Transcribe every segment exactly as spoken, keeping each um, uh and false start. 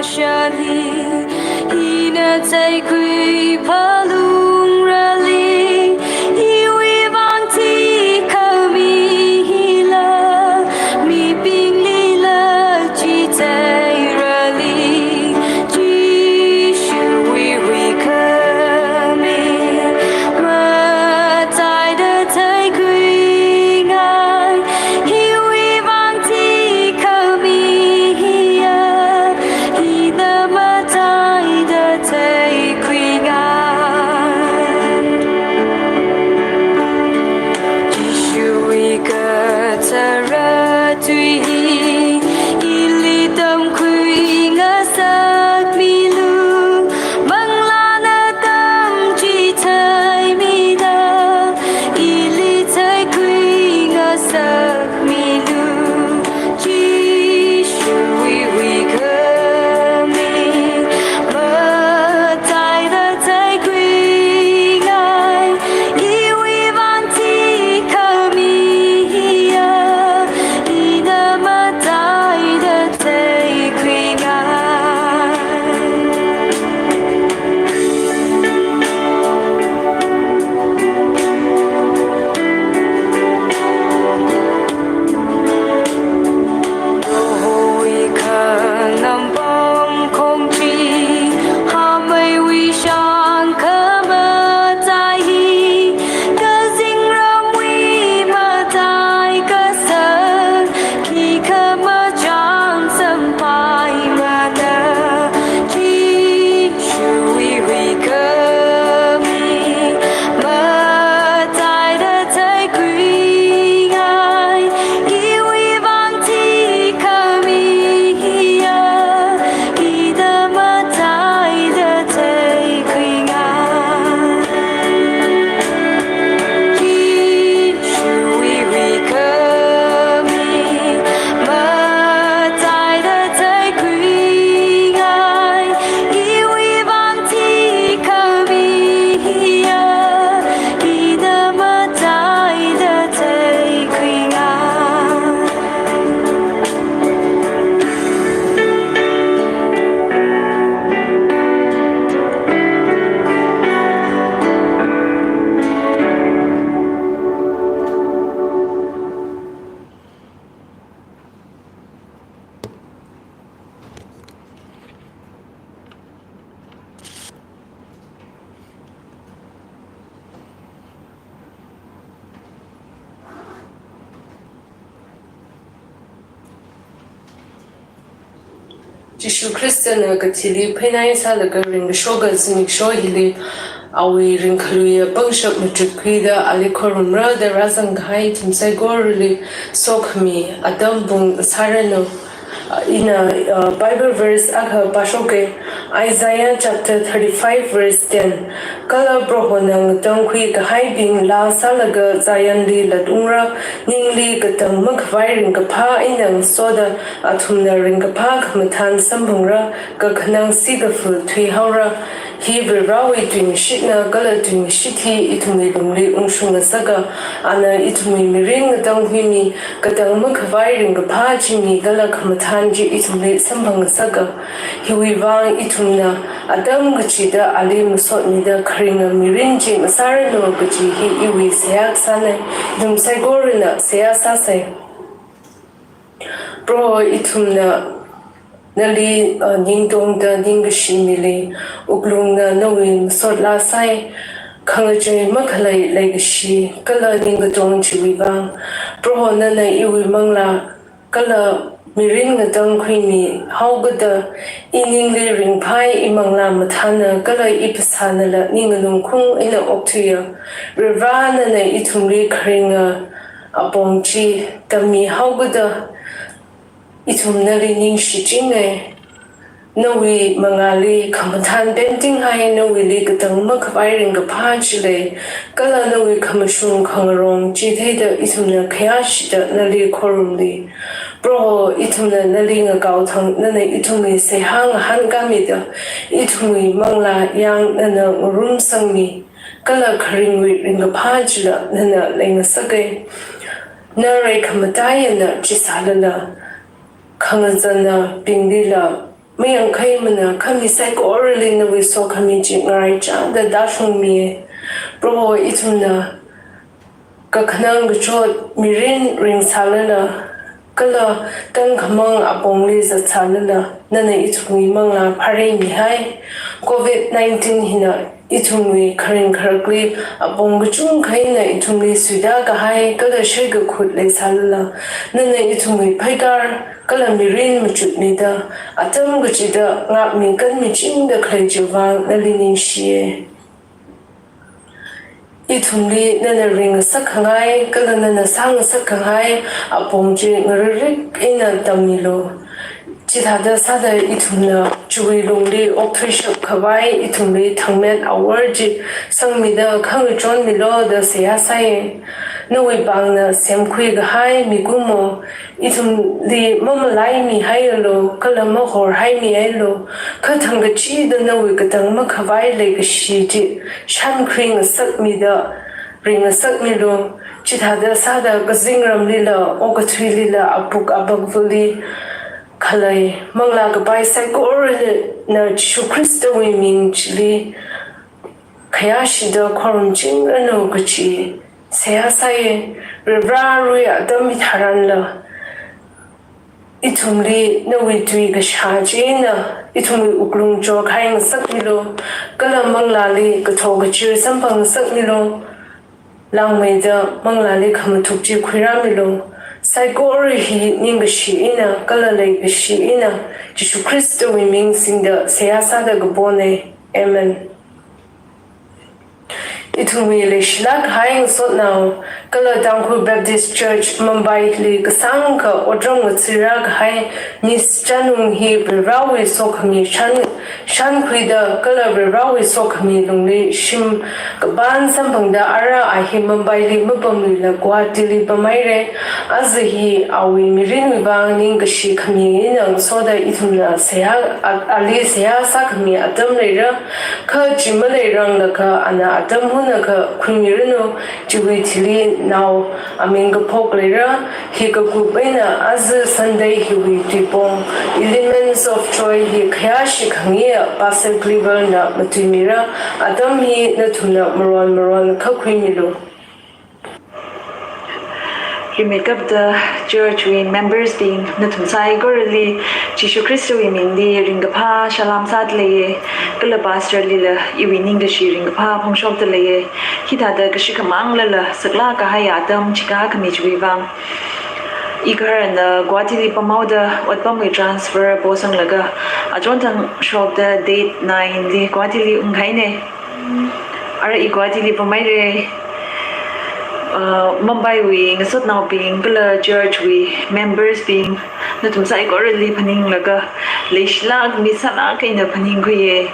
Shani, ina taikui phalungrali, iwui vang thikhami la, mibinglila chithei rali, Jishuwui huikhami, mataida theikhuingai, hiwui vang thikhami hiya, hina mataida theikhuingai. Jishuwui kathara tui hi, ili tamkhui ngasakmilu, manglāna tamchitheimida, ili theikhui ngasakmilu, Jishuwui huikhami, mataida theikhuingai, iwui vang thikhami hiya, hina mataida theikhuingai. Prohowui khanam pamkhong chi, hameiwui shang khamatai hi, kazingramwui matai kasā, khikha machang sampaimana, Jishuwui huikhami, mataida theikhuingai, iwui vang thikhami hiya, hina mataida theikhuingai. Jishuwui huikhami, mataida theikhuingai, iwui vang thikhami hiya, hina mataida theikhuingai. Jishu Khristana kathili phainai sālaga ringkashoka zimiksho hili awui ringkhaluiya pangshap matukkhuida ali khorumra da rāzangkahai ithum saikorali sokhami atam pung sāranu. Ina, uh, Bible verse akha pāshoka, Isaiah chapter thirty-five verse ten. Kala Prohona ngatangkhui kahaibing laa sālaga Zionli latungra, ningli katang makhavai ringkaphā eina ngasoda athumna ringkaphā khamathān samphangra, kakhanang sikafu thuihaora. Hi Varivarāwui tuingashitna kala tuingashit hi ithumwui lungli ungshung ngasaka, ana ithumwui mirin ngatangkhuimi, katang makhavai ringkaphā chimi kala khamathān chi ithumli samphang ngasaka. Hiwui vang ithumna atam kachida ali masotmida kharinga mirin chi masāranu kaji hi iwui seihā kasāna, ithum saikorana seihā sāsa. Proho, ithumna nali, uh, ningtongda ningkashi mili, wuklungna nawui masot laa sāi, khangachei makhalei leikashi kala ningkatong chiwui vang. Proho, nana iwui manglā kala mirin ngatangkhuimi haokida, i ningli ringphai, i manglā mathāna kala i phasānala ning ngalungkhung eina okthuiya. Varivarā, nana ithumli kharinga apong chi tammi haokida, ithum nali ningshichinga. Nawui mangāli khamathān pemtinghai, nawuili katang makhavai ringkaphā chi lei, kala nawui khamashung khangarong chi theida ithumna khayāshida nali khorumli. Proho, ithumna nali ngakao thang nana ithumli seihā ngahānkāmida, ithumwui manglā yang nana ngarumsangmi, kala kharingwui ringkaphā chila nana leingasaka. Na rai khamataiya na chi sālala, khangazanna binglila mayangkhaimana kha mi saikorali nawui sokhami chi ngaraichāda tāshungmi. Proho, ithumna kakhanang kachot mirin ringsālala, kala tangkhamang apongli zatsālala, nana ithumwui manglā phareimihai. Covid nineteen hina ithumwui kharing kharakli apong kachungkha eina ithumli suitākahai kala shaikakhut leisālala, nana ithumwui pheikar kala mirin machutmida, atam kachida ngākmi kanmichingda khalei chiwui vang nali ningshiya. Ithumli nana ringngasakkhangai kala nana sāngasakkhangai apong chi ngararik eina tammilu. Chithāda sāda ithumna chiwui lungli okthuishapkhavai ithumli thangmet awor chi sangmida khangachonmilu da seihā sāya. Nawui pāngna semkhuikahai mikumo, ithumli mamalaimihaialu kala mahorhaimihaialu, kha thangkachida nawui katang makhavai leikashi chi shankhui ngasakmida ringngasakmilu. Chithāda sāda kazingramlila, okathuilila, apuk apakvali khalei manglā kapai saikorana Jishu Khristawui ming chili khayāshida khorumchingranu kachi seihā sāya. Varivarāwui atam hitharanla ithumli nawui tui kashā china ithumwui wuklung chokhai ngasakmilu, kala manglāli kathok kachir samphang ngasakmilu. Langmeida manglāli khamathuk chi khuirāmilu. Saikora hi ningkashi eina kala leikashi eina Jishu Khristawui ming singda seihā sāda kapona. Amen. Ithumwui leishilāk kahai ngasotnao kala Tangkhul Baptist Church Mumbai li kasāngkha otram ngathāra kahai Miss Chanung hi Varivarāwui sokhami shan, shankhuida kala Varivarāwui sokhami lungli shim kapān samphangda ara a hi Mumbai li mapamluila Guwahati li pamhaira. Aja hi awui mirinwui vang ningkashi khami eina ngasoda ithumna seihā, a, ali seihā sākhami atam leira. Kha chi maleiranglakha ana atam hunakha khuimiranu, chiwui thili nao aming kaphok leira. Hi kakup eina aja Sunday hiwui tuipong Elements of Joy hi khayāshi khangayi Pastor Cleaver na matuimira. Atam hi nathumna maron maron kha khuimilu. Rimeikapta church wui members bing nathum saikorali Jishu Khristawui mingli ringkaphā salam sāda leiya, kala pastor lila iwui ningkashi ringkaphā phongshokda leiya. Hithāda kashi khamanglala saklāk kahai atam chikā khami chiwui vang. Igaharana Guwahati li pamhaoda otpamwui transfer posanglaga achon thang shokda date nine li Guwahati li unghaina. Ara i Guwahati li pamhaira. Uh, Mumbai wui ngasotnaobing kala church wui members bing nathum saikorali phaninglaga leishilāk misālāk eina phaningkhuiya.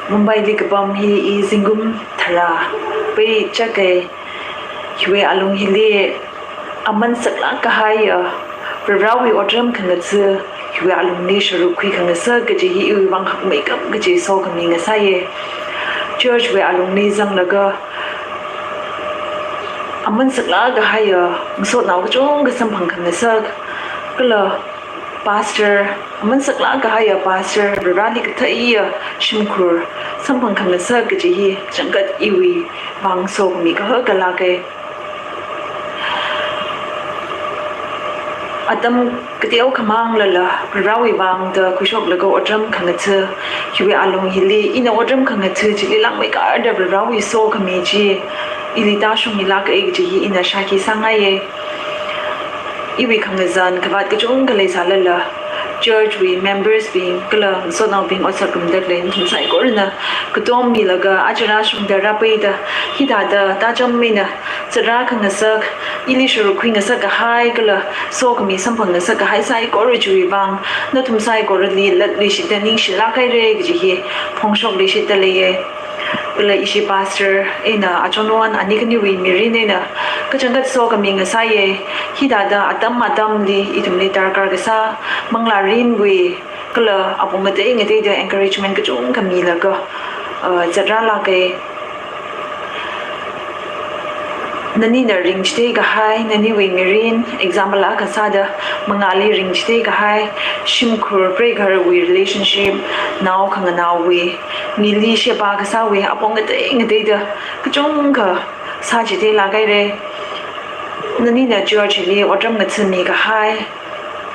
Mumbai li kapam hi i zingkum tharā pei chāka. Hiwui alung hili aman saklāk kahaiya Varivarāwui otram khangatha hiwui alungli sharuk khui khangasak kaji hi iwui vang hakmeikap kaji sokhami ngasāya. Church wui alungli zanglaga aman saklāk kahaiya ngasotnao kachungkha samphang khangasak, kala pastor, aman saklāk kahaiya pastor, Varivarāli katheiya shimkhur samphang khangasak kaji hi changkat iwui vang sokhami kahaka lāka. Atam kateokha manglala Varivarāwui vangda khuishoklaga otram khangatha hiwui alung hili ina otram khangatha chili langmeikarda Varivarāwui sokhami chi ili tāshungmilāka kaji hi ina shākhi sāngaiya. Iwui khangazan kavāt kachungkha leisālala, church wui members bing kala ngasotnaobing otsak ngarumda khalei nathum saikorana katommilaga aja rāshungda rāpeida hithāda tācham eina zatrā khangasak, ili sharuk khuingasak kahai kala sokhami samphang ngasak kahai saikora chiwui vang nathum saikorali latluishitta ningshilāk haira kaji hi phongshokluishitta leiya. Kala ishi pastor eina achonwon ani khaniwui mirin eina kachangkhat sokhami ngasāya. Hithāda atam atamli ithumli darkar kasā manglārinwui kala apong ngatei ngateida encouragement kachungkha milaga, uh, zatrālāka. Nanina ringchithei kahai, naniwui mirin, example akha sāda, mangāli ringchithei kahai, shimkhur preigahar wui relationship, nao khanganaowui, mili sheba kasāwui, apong ngatei ngateida, kachungkha sāchithei lāk haira. Nanina church li otram ngathami kahai,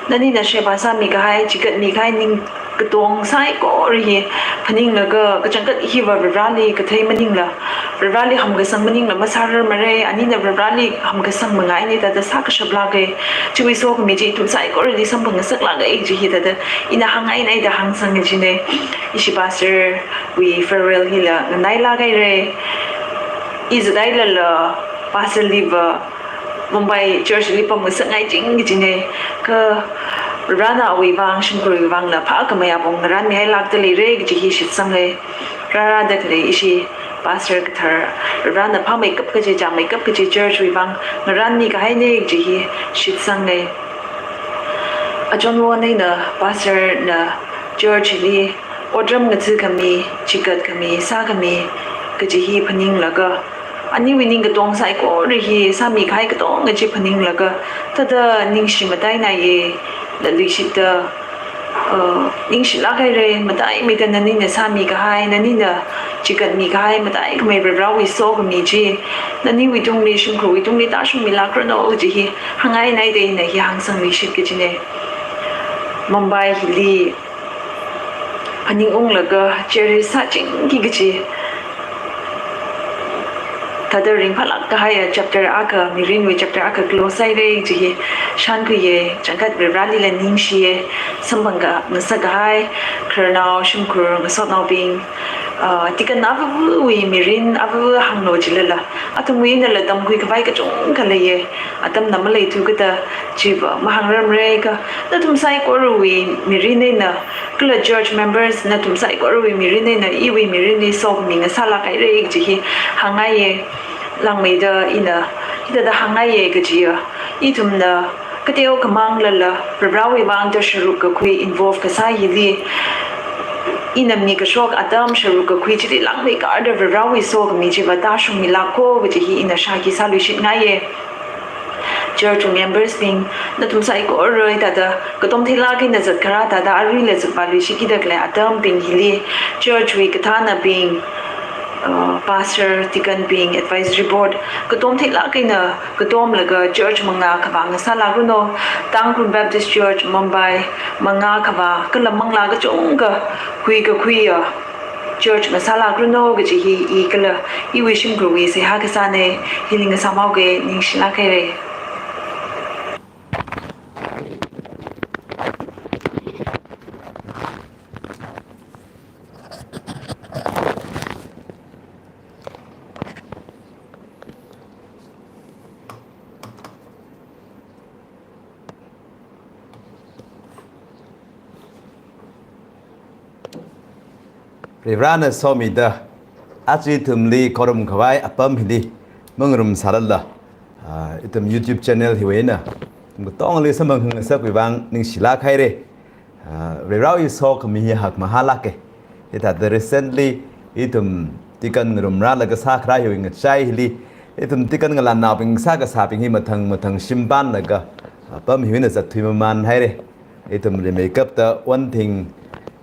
nanina sheba sāmi kahai, chigatmi kahai ning katong saikora hi phaninglaga, kachangkhat hiva Vareli kathei maningla, Vareli hamkasang maningla masārarmara, anina Vareli hamkasang mangaina thāda sākashap lāka. Chiwui sokhami chi ithum saikorali samphang ngasak lāka chi hi thāda ina hāngngaina da hāngsang kajina. Ishi pastor wui farewell hila nganai lāk haira. I zat hailala pastor liva Mumbai church li pamngasakngai ching kajina, kha Varena awui vang, shimkhurwui vangla phākhamei apong ngaranmihai lākda leira kaji hi shitsanga. Rārada khalei ishi pastor kathar, Varena phāmeikap kaji, chāmeikap kaji church wui vang ngaranmi kahaina kaji hi shitsanga. Achonwon eina pastor na church li otram ngathakhami, chigatkhami, sākhami kaji hi phaninglaga, aniwui ning katong saikora hi sāmi kahai katonga chi phaninglaga, thāda ningshi matainaiya, da luishitda, uh, ningshi lāk haira, mataimeida nanina sāmi kahai, nanina chigatmi kahai, mataikhamei Varewui sokhami chi, naniwui tungli, shimkhurwui tungli tāshungmi lākranu kaji hi hāngngaina da ina hi hāngsang luishit kajina. Mumbai hili phaningunglaga cherish sāchingki kaji, thāda ringphālāk kahaiya chapter akha, mirinwui chapter akha close sāhaira kaji hi shānkhuiya. Changkhat Varelila ningshiya, samphang ka ngasak kahai khararnao, shimkhur, ngasotnaobing, ah, deacon avāvawui mirin, avāva hānglu jilala, athumwui einala tamkhui khavai kachungkha leiya. Atamna maleithu kata chiva mahāngrarmara, kha nathum saikorawui mirin eina, kala church members nathum saikorawui mirin eina, iwui mirinli sokhami ngasālāk haira kaji hi hāngngaiya. Langmeida ina hithāda hāngngaiya kajiya, ithumna kateokha manglala Varewui vangda sharuk kakhui, involve kasā hili, ina mikashok atam sharuk kakhui chili langmeikharda Varewui sokhami chiva tāshungmi lākko kaji hi ina shākhi sāluishitngaiya. Church members bing, nathum saikora thāda katom theilāk eina zatkharā thāda aruila zatvāluishikida khalei atambing hili, church wui kathānabing, uh, pastor, deacon bing, advisory board, katom theilāk eina katomlaga church mangā khavā ngasālākranu. Tangkhul Baptist Church Mumbai mangā khavā kala manglā kachungkha huikakhuiya church ngasālākranu kaji hi i kala iwui shimkhurwui seihā kasāna. Hili ngasāmhaoga, ningshilāk haira. Varivarana somida, aja ithumli khorum khavai apam hili mangarumsālala, ah, ithum YouTube channel hiwui eina ithum katongli samphang khangasakwui vang ningshilāk haira. Ah, Varivarawui sokhami hi hakmahālāka. Hithāda recently ithum deacon ngarumrālaga sākharā hiwui ngachai hili, ithum deacon ngalānaobing sākasābing hi mathang mathang shimpanlaga, ah, apam hiwui eina zatthui mamān haira. Ithum rimeikapta one thing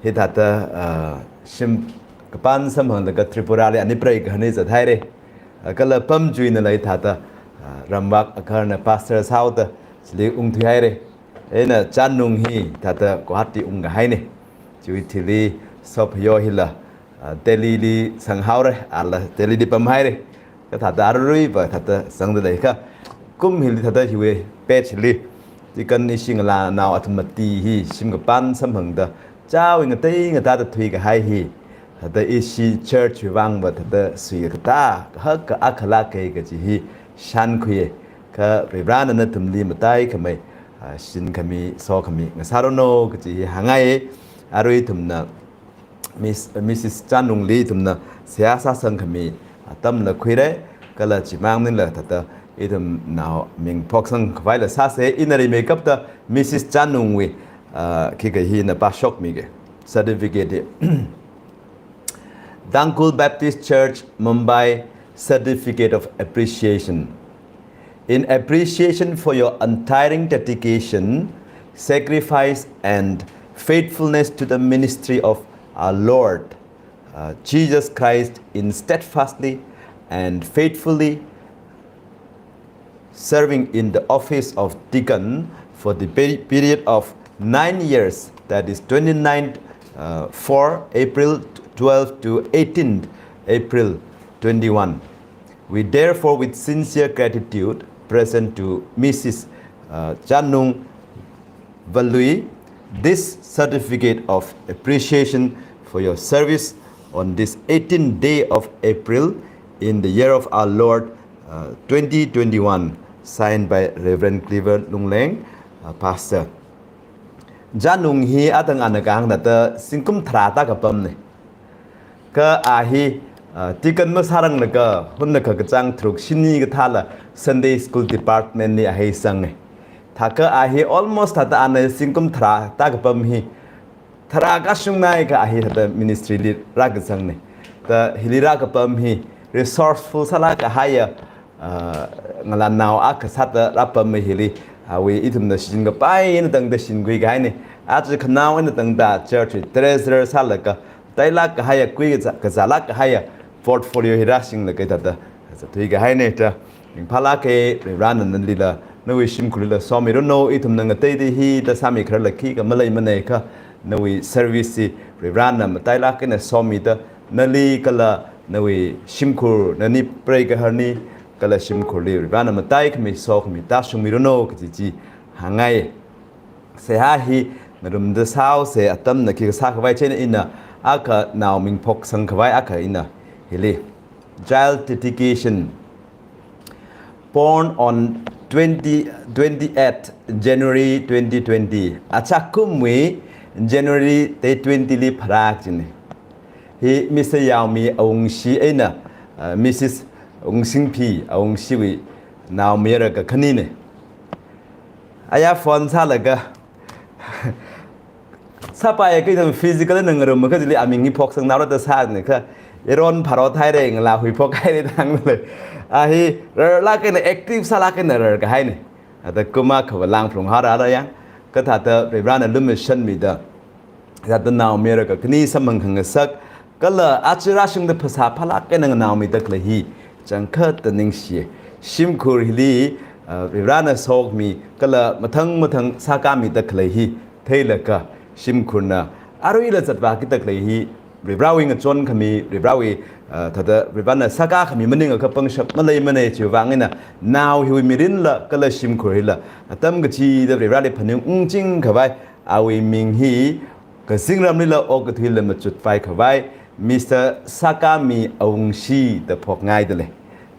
hithāda, ah, shim kapan samphanglaga Tripurali ani preigahar eina zat haira. Ah, kala apam chiwui einala hithāda, ah, ramvak agaharna pastor sāhaoda chili ungthui haira. Ina Channung hi thāda Guwahati ungkahaina. Chiwui thili Sophayo hila, ah, Delhili zanghaora, ala Delhili pamhaira. Kha thāda aruiva thāda zangda lei kha. Kum hili thāda hiwui batch hili deacon ishi ngalānao athum mati hi shim kapan samphangda, chawui ngatei ngatāda thuikahai hi, thāda ishi church wui vangva thāda suikatā kahak akhalāka kaji hi shānkhuiya. Kha Varivarana nathumli mataikhamei, ah, shinkhami, sokhami ngasāranu kaji hi hāngngai. Arui ithumna Miss, Missus Channungli ithumna seihā sāsangkhami atamla khuira, kala chimang maningla thāda ithumnao ming phoksang khavaila sāsa. Ina rimeikapta Missus Channungwui, ah, khikha hi ina pāshokmiga. Certificate hi. Tangkhul Baptist Church, Mumbai, Certificate of Appreciation. In appreciation for your untiring dedication, sacrifice, and faithfulness to the ministry of our Lord, uh, Jesus Christ, in steadfastly and faithfully serving in the office of deacon for the pe-, period of nine years, that is twenty-ninth, uh, four April twelve to eighteenth April twenty-one. We therefore, with sincere gratitude, present to Missus, uh, Chanung Valui this certificate of appreciation for your service on this eighteenth day of April in the year of our Lord, uh, twenty twenty-one, signed by Reverend Cleaver Lungleng, uh, Pastor. Chanung hi atang ana kahāngda zingkum tharāda kapamna. Kha a hi, ah, deacon masāranglaga, hunna kakachāng tharuk shini kathāla Sunday School Department li a hi zanga. Thākha a hi almost thāda ana zingkum tharāda kapam hi, tharā kashungna kha a hi thāda ministry li rākazangna. Thāda hili rākapam hi resourceful sālāk kahaiya, ah, ngalānao akha sāda rāpam hili, ah, awui ithumna shichin kapai eina tangda shinkhui kahaina. Aja khanao eina tangda church treasurer sālaga, tailāk kahaiya, kui kazā, kazālāk kahaiya portfolio hi rāsinglaga thāda zathui kahaina da. Ringphālāka, Varivarana nalila, nawui shimkhurlila somiranu. Ithumna ngateida hithāda sāmikhararla khikha maleimana kha, nawui service hi Varivarana matailāk eina somida, nali kala nawui shimkhur, nani preigahar ni kala shimkhurli Varivarana mataikhami sokhami tāshungmiranu kaji chi hāngngai. Seihā hi ngarumda sāhaosa, atamna khikha sākhavai chieina ina akha nao ming phoksang khavai akha ina hili. Child dedication. Born on twenty, twenty-eighth January twenty twenty. Achakumwui January day twenty li pharā kajina. Hi Mister Yaomi Awungshi eina, uh, Missus Wungsingphi Awungshiwui naomayara kakhanina. Aya phone sālaga, sāpaiya kha ithum physical eina ngarum kha chili aming hi phoksangnaora da sāna kha, yaron pharo thaira, ngalā huiphok haira da hāngda lei. A hi rarlāk eina, active sālāk eina rarkahaina. Thāda kum akha va langphalung haora yang, kha thāda Varivarana lumashanmida, thāda naomayara kakhane samphang khangasak, kala aja rāshungda phasā phālāk eina nganaomida khalei hi changkhatta ningshi. Shimkhur hili, ah, Varivarana sokhami kala mathang mathang sākāmida khalei hi theilaga, shimkhurna aruila zatvākida khalei hi Varivarawui ngachonkhami, Varivarawui, ah, thāda Varivarana sākākhami maningakha pangshap maleimana. Chiwui vang eina nao hiwui mirinla kala shimkhur hila atam kachida Varivarali phaningungching khavai, awui ming hi kazingramlila okathuila machutpai khavai Mister Sakami Awungshi da phokngaida lei.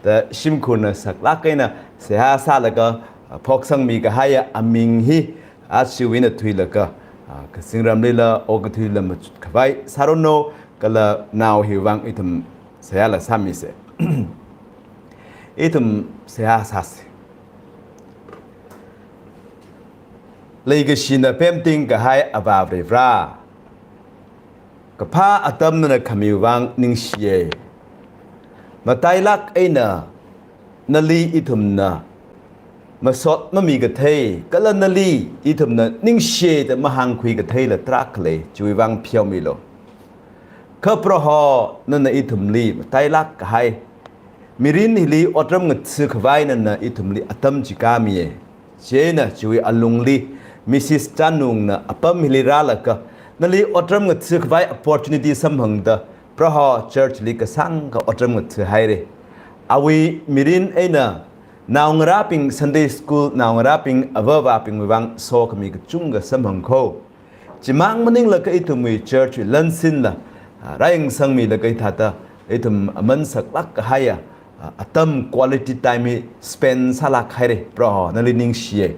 Da shimkhurna saklāk eina seihā sālaga, ah, phoksangmi kahaiya aming hi aja ina thuilaga, ah, kazingramlila okathuila machut khavai sāranu, kala nao hiwui vang ithum seihāla sāmisa. Ithum seihā sāsa. Leikashina pemting kahai Avā Varivara, kaphā atam nana khamiwui vang ningshiya. Matailāk eina nali ithumna masot mamikathei, kala nali ithumna ningshiya da mahāngkhui katheila tarākha lei, chiwui vang pheomilu. Kha Proho, nana ithumli matailāk kahai mirin hili otram ngatha khavai nana ithumli atam chi kāmiya. Chieina chiwui alungli Missus Chanungna apam hili rālaga, nali otram ngatha khavai opportunity samphangda, Proho church li kasāngkha otram ngatha haira. Awui mirin eina naongarābing, Sunday school naongarābing, ava avābingwui vang sokhami kachungkha samphang kho. Chimang maningla kha ithumwui church wui lansinla, ah, rāyangsangmilaga hithāda ithum aman saklāk kahaiya, ah, atam quality time hi spend sālāk haira, Proho, nali ningshiya.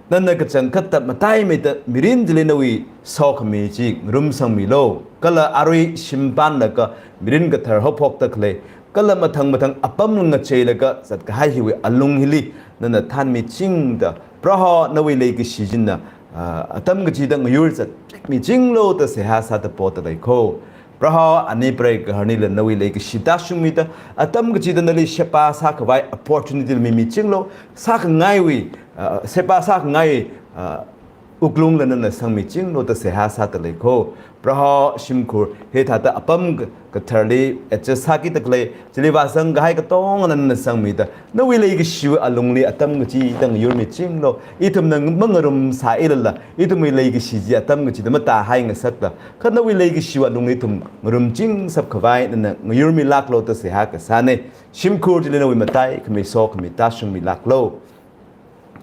Nana kachangkhatta mataimeida mirin chili nawui sokhami chi ngarumsangmilu. Kala arui shimpanlaga mirin kathar haophokda khalei, kala mathang mathang apam ngacheilaga zatkahai hiwui alung hili nana thanmichingda, Proho, nawui leikashi china, ah, atam kachida ngayur zatmichinglu da seihā sāda poda lei kho. Proho, ani preigaharnila nawui leikashi tāshungmida, atam kachida nali sheba sākhavai opportunity mimichinglu, sākhangaiwui, uh, sheba sākhangai, uh, wuklungla nana sangmichinglu da seihā sādalei kho. Proho, shimkhur hithāda apam ka-, katharli adjust sākida khalei, chili vāzang kahai katonga nana sangmida, nawui leikashiwui alungli atam kachida ngayurmichinglu, ithumna mangarumsālala, ithumwui leikashi chi atam kachida matāhai ngasakla, kha nawui leikashiwui alungli ithum ngarumching sāpkhavai nana ngayurmilāklu da seihā kasāna. Shimkhur chili nawui mataikhami sokhami tāshungmilāklu.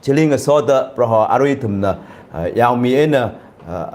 Chili ngasoda Proho arui ithumna, uh, yaomi eina, uh,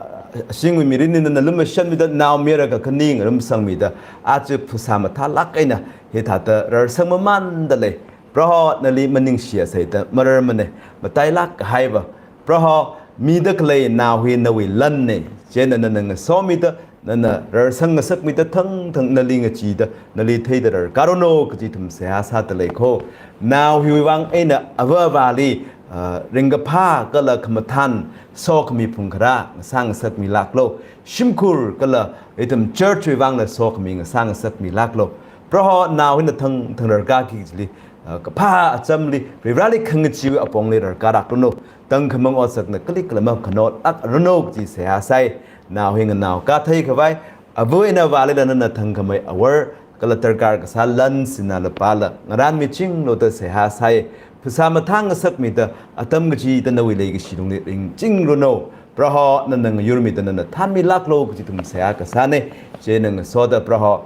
shingwui mirinli nana lumashanmida naomayara kakhane ngarumsangmida, aja phasā mathālāk eina hithāda rarsang mamāndalei. Proho nali maningshiya sāda mararmana, matailāk kahaiva. Proho, mida khalei nao hi nawui lanna, chieina nana ngasomida, nana rarsang ngasakmida thangthang nali ngacheeda, nali theida rarkāranu kaji ithum seihā sādalei kho. Nao hiwui vang eina ava avāli, ah, ringkaphā kala khamathān sokhami phungkharā ngasā ngasakmilāklu. Shimkhur kala ithum church wui vangla sokhami ngasā ngasakmilāklu. Proho nao hina thangthang rarkārki kajili, ah, kaphā achamli, Varivarāli khangacheewui apongli rarkārranu. Tangkhamang otsakna kalikla makhanolākranu kaji seihā sāi. Nao hi nganao kathei khavai, ava eina avālila nana thangkhamei awor, kala darkār kasā lan sinā lupāla ngarānmichinglu da seihā sāi. Phasā mathā ngasakmida atam kachida nawui leikashi lungli ringchingranu. Proho nana ngayurmida nana thānmilāklu kaji ithum seihā kasāna. Chieina ngasoda Proho,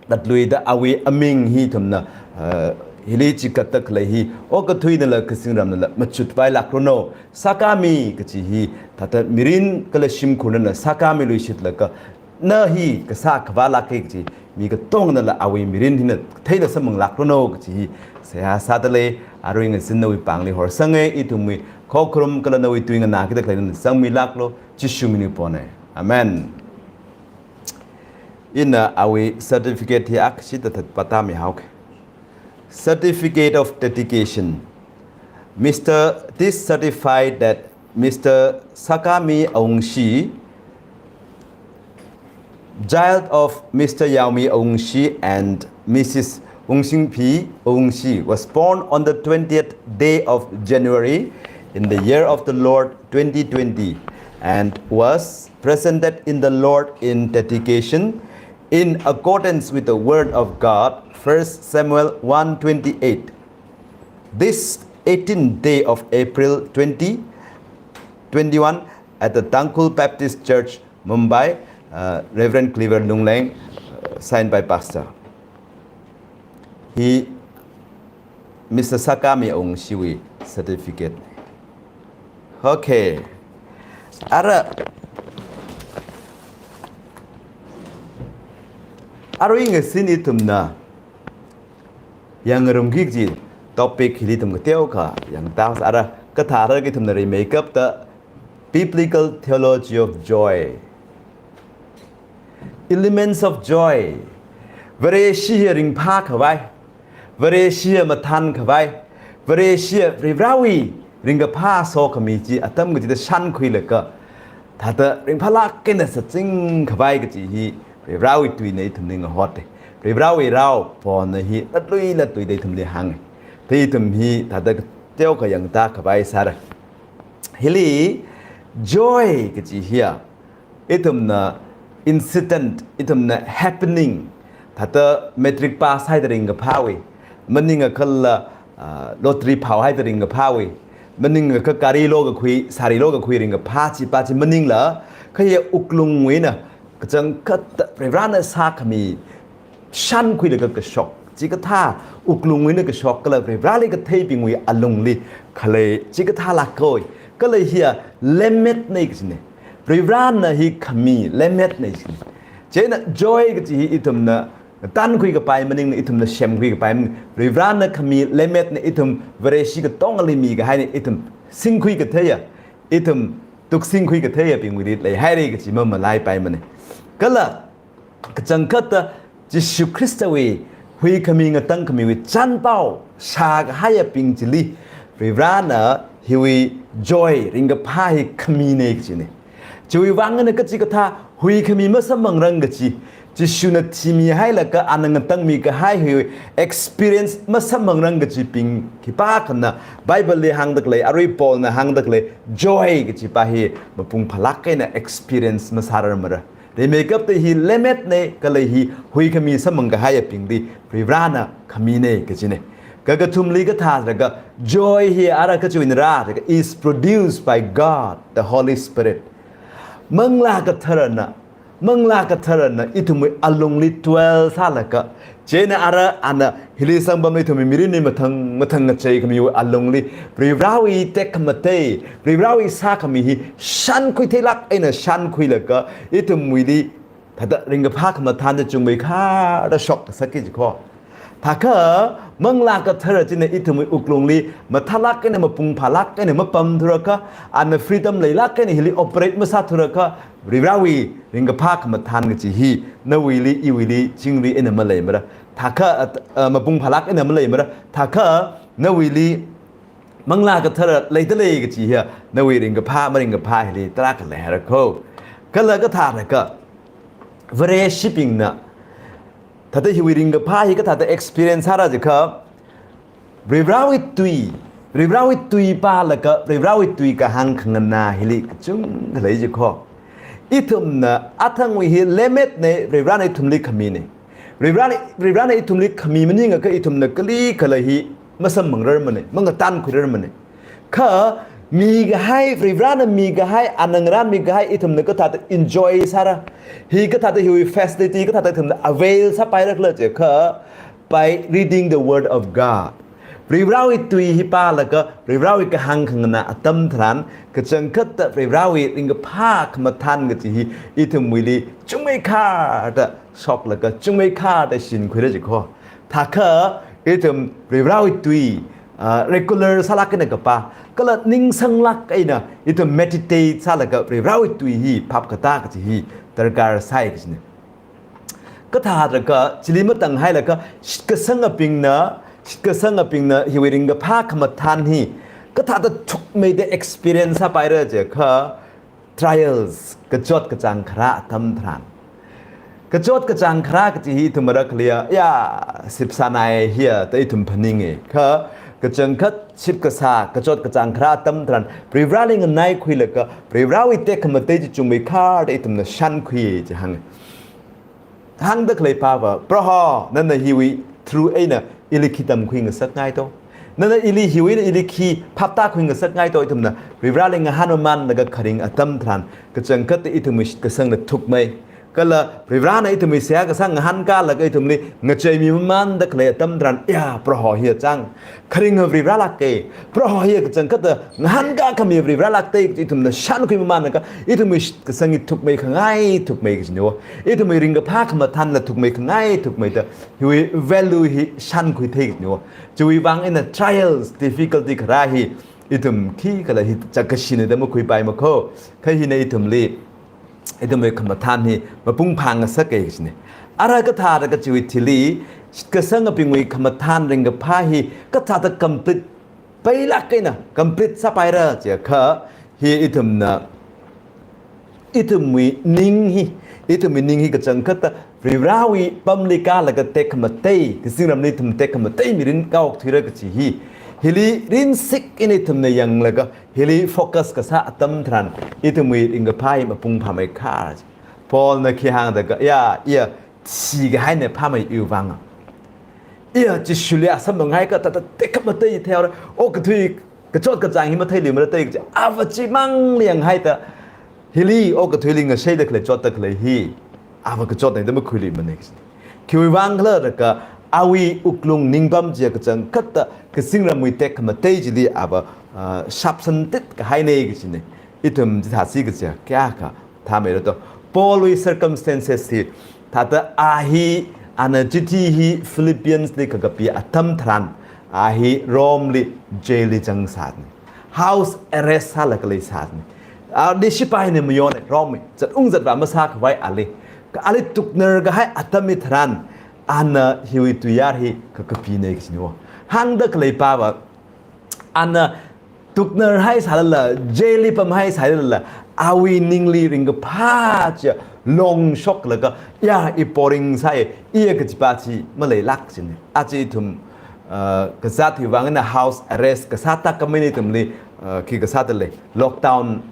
latluida awui aming hi ithumna, uh, hili chikatda khalei hi, okathuinala kazingramnala machutpailākranu. Sakāmi kaji hi, thāda mirin kala shimkhur nana sakāmiluishitlaga, na hi kasā khavālāka kaji, mi katonganala awui mirin hina theida samphanglākranu kaji hi seihā sādalei. Arui ngazin nawui pāngli horsanga, ithumwui khokharum kala nawui tui nganākida khalei nana sangmilāklu, Jishu mingli pona. Amen. Ina awui certificate hi akhashida thāda pātāmihaoka. Certificate of dedication. Mister This certified that Mister Sakami Awungshi, child of Mister Yaomi Awungshi and Missus Wungsingphi Awungshi, was born on the twentieth day of January in the year of the Lord twenty twenty, and was presented in the Lord in dedication in accordance with the word of God, First Samuel one twenty-eight. This eighteenth day of April twenty twenty-one at the Tangkhul Baptist Church, Mumbai, uh, Reverend Cleaver Lungleng, uh, signed by Pastor. Hi Mister Sakami Awungshiwui certificate. Okay. Ara, arui ngazin ithumna yangngarumki kaji topic hili ithum kateokha yangtā. Ara kathara ithumna rimeikapta Biblical Theology of Joy. Elements of joy. Vareshi hi ringphākhavai, Vareshi hi mathānkhavai, Vareshi hi Varivarāwui ringkaphā sokhami chi atam kachida shānkhuilaga, thāda ringphālāk eina sāchingkhavai kaji hi Varivarāwui tuina ithumli ngahota. Varivarāwui rao pona hi latlui latluida ithumli hānga. Thāda ithum hi thāda kateokha yangtākhavai sāra. Hili joy kaji hiya, ithumna incident, ithumna happening, thāda matric pass haida ringkaphāwui, maningakhala, ah, lottery phao haida ringkaphāwui, maningakha gari lokakhui, sari lokakhui ringkaphā chi pa chi maningla, kha hiya wuklungwui eina kachangkhatta Varivarāna sākhami shānkhuilaga kashok, chikathā wuklungwui eina kashok kala Varivarāli katheibingwui alungli khalei chikathā lākkoi. Kala hiya lemmetna kajina. Varivarāna hi khami lemmetna kajina. Chieina joy kaji hi ithumna tankhuikapai maningla, ithumna semkhuikapai maningla, Varivarāna khami lemmetna, ithum Vareshi katongali mikahaina, ithum singkhui katheiya, ithum tuksingkhui katheiyabingwuili leihaira kaji mamalaipaimana. Kala kachangkhatta Jishu Khristawui huikhami ngatangkhamiwui chānpao shākahaiyabing chili Varivarāna hiwui joy, ringkaphā hi khamina kajina. Chiwui vang eina kachikathā huikhami masamphangrang kachi, Jishuna thimihailaga ana ngatangmi kahai hi experience masamphangrang kachibing khipākhana Bible li hāngda khalei, arui Paulna hāngda khalei joy kachi pa hi mapung phālāk eina experience masārarmara. Rimeikapta hi lemmet nei, kala hi huikhami samphang kahaiyabingli Varivarana khami nei kachina. Kakathumli kathālaga joy hi ara kachiwui eina rālaga is produced by God, the Holy Spirit. Manglā Katharana, Manglā Katharana ithumwui alungli dwell sālaga, chieina ara ana hili zangpamli ithumwui mirinli mathang mathang ngacheikhamiwui alungli Varivarawui tekhamatei, Varivarawui sākhami hi shankhui theilāk eina shankhuilaga, ithumwuili thāda ringkaphā khamathān chi chungmeikharda shokngasakki jikho. Thākha Manglā Kathara china ithumwui wuklungli mathālāk eina mapung phālāk eina mapamthurakha, ana freedom leilāk eina hili operate masāthurakha, Varivarawui ringkaphā khamathān kachi hi nawuili iwuili chingri eina maleimara. Thākha, ah, ah, mapung phālāk eina maleimara. Thākha nawuili Manglā Kathara leidalei kachi hiya nawui ringkaphā maringkaphā hili tarākha leihairakho. Kala kathālaga Vareshibingna thāda hiwui ringkaphā hi kathāda experience sāra jikha, Varivarawui tui, Varivarawui tui pālaga Varivarawui tui kahāng khanganā hili kachungkha lei jikho. Ithumna athangwui hi lemmet nei, Varivarana ithumli khami nei. Varivarana, Varivarana ithumli khami maningakha ithumna kalikhala hi masamphangrarmana, mangatānkhuirarmana. Kha mikahai, Varivarana mikahai, ana ngarānmi kahai ithumna kathāda enjoy sāra, hi kathāda hiwui facility kathāda ithumna avail sāpaira khala jikha, by reading the word of God. Varivarawui tui hi pālaga Varivarawui kahāng khanganā atam tharan, kachangkhatta Varivarawui ringkaphā khamathān kachi hi ithumwuili chungmeikharda shoklaga chungmeikharda shinkhuira jikho. Thākha ithum Varivarawui tui, ah, regular sālāk eina kapā, kala ningsanglāk eina ithum meditate sālaga Varivarawui tui hi phap katā kachi hi darkar sāi kachina. Kathālaga chili matanghailaga shitkasangabingna, shitkasangabingna hiwui ringkaphā khamathān hi kathāda thukmeida experience sāpaira jikha, trials, kachot kachāng kharā atam tharan. Kachot kachāng kharā kachi hi ithum marakliya, ya, sipsānai hiya da ithum phaninga. Kha kachangkhat shipkasā, kachot kachāng kharā atam tharan Varivarali nganaikhuilaga Varivarawui tekhamatei chi chungmeikharda ithumna shankhui chi hānga. Hāngda khalei pava, Proho, nana hiwui through eina ili khi tamkhuingasakngai to? Nana ili hiwui eina ili khi phaptākhuingasakngai to? Ithumna Varivarali ngahānmamānlaga kharing atam tharan, kachangkhatta ithumwui shitkasangna thukmei. Kala Varivarana ithumwui seihā kasā ngahānkālaga ithumli ngacheimimamānda khalei atam tharan, ya, Proho hiya chang kharinga Varivaralāka, Proho hiya kachangkhatta ngahānkākhami Varivaralāka da ithumna shankhuimamānlaga, ithumwui shitkasang hi thukmeikhangai thukmei kachina. Ithumwui ringkaphā khamathānla thukmeikhangai thukmeida, hiwui value hi shankhuithei kachina. Chiwui vang eina trials, difficulty kharā hi ithum khikhala hi chākashina da makhuipaimakho. Kha hina ithumli ithumwui khamathān hi mapung phāngasaka kachina. Ara kathāda kachiwui thili, shitkasangabingwui khamathān ringkaphā hi kathāda complete pailāk eina, complete sāpaira jikha, hi ithumna, ithumwui ning hi, ithumwui ning hi kachangkhatta Varivarawui pamli kālaga tekhamatei, kazingramli ithum tekhamatei mirin kaokthuira kachi hi, hili rinsik eina ithumna yanglaga, hili focus kasā atam tharan, ithumwui ringkaphā hi mapung phāmeikhar. Paulna khi hāngda kha, ya, iya thikahaina phāmeiya vang. Iya Jishuli samphanghaikha thāda tekhamatei theihaora, okathui kachot kachāng hi matheiluimara da kachi, ava chimangli yanghaida, hili okathuili ngasheida khalei chotda khalei hi, ava kachotna da makhuiluimana kachi. Khiwui vang khala da kha, awui wuklung ningpam chiya kachangkhatta kazingramwui tekhamatei chili ava, ah, shapsantit kahaina kachina. Ithum chithāsi kachiya kayākha thāmeira to? Paulwui circumstances hi, thāda a hi, ana chithi hi Philippians li kakapi atam tharan, a hi Rome li jail li zangsāna. House arrest sālaga leisāna. Ali shipaina mayona, Rome mi zatung zatvā masākhavai ali. Kha ali tuknar kahai atam hitharan, ana hiwui tuiyār hi kakapina kachina. Hāngda khalei pava, ana tuknarhai sālala, jail li pamhai sālala, awui ningli ringkaphā chiya longshoklaga, ya, i boring sāi, iya kajipa chi maleilāk chine. Aja ithum, uh, kazāt hiwui vang eina house arrest kasā tākam eina ithumli, uh, khi kasāda lei, lockdown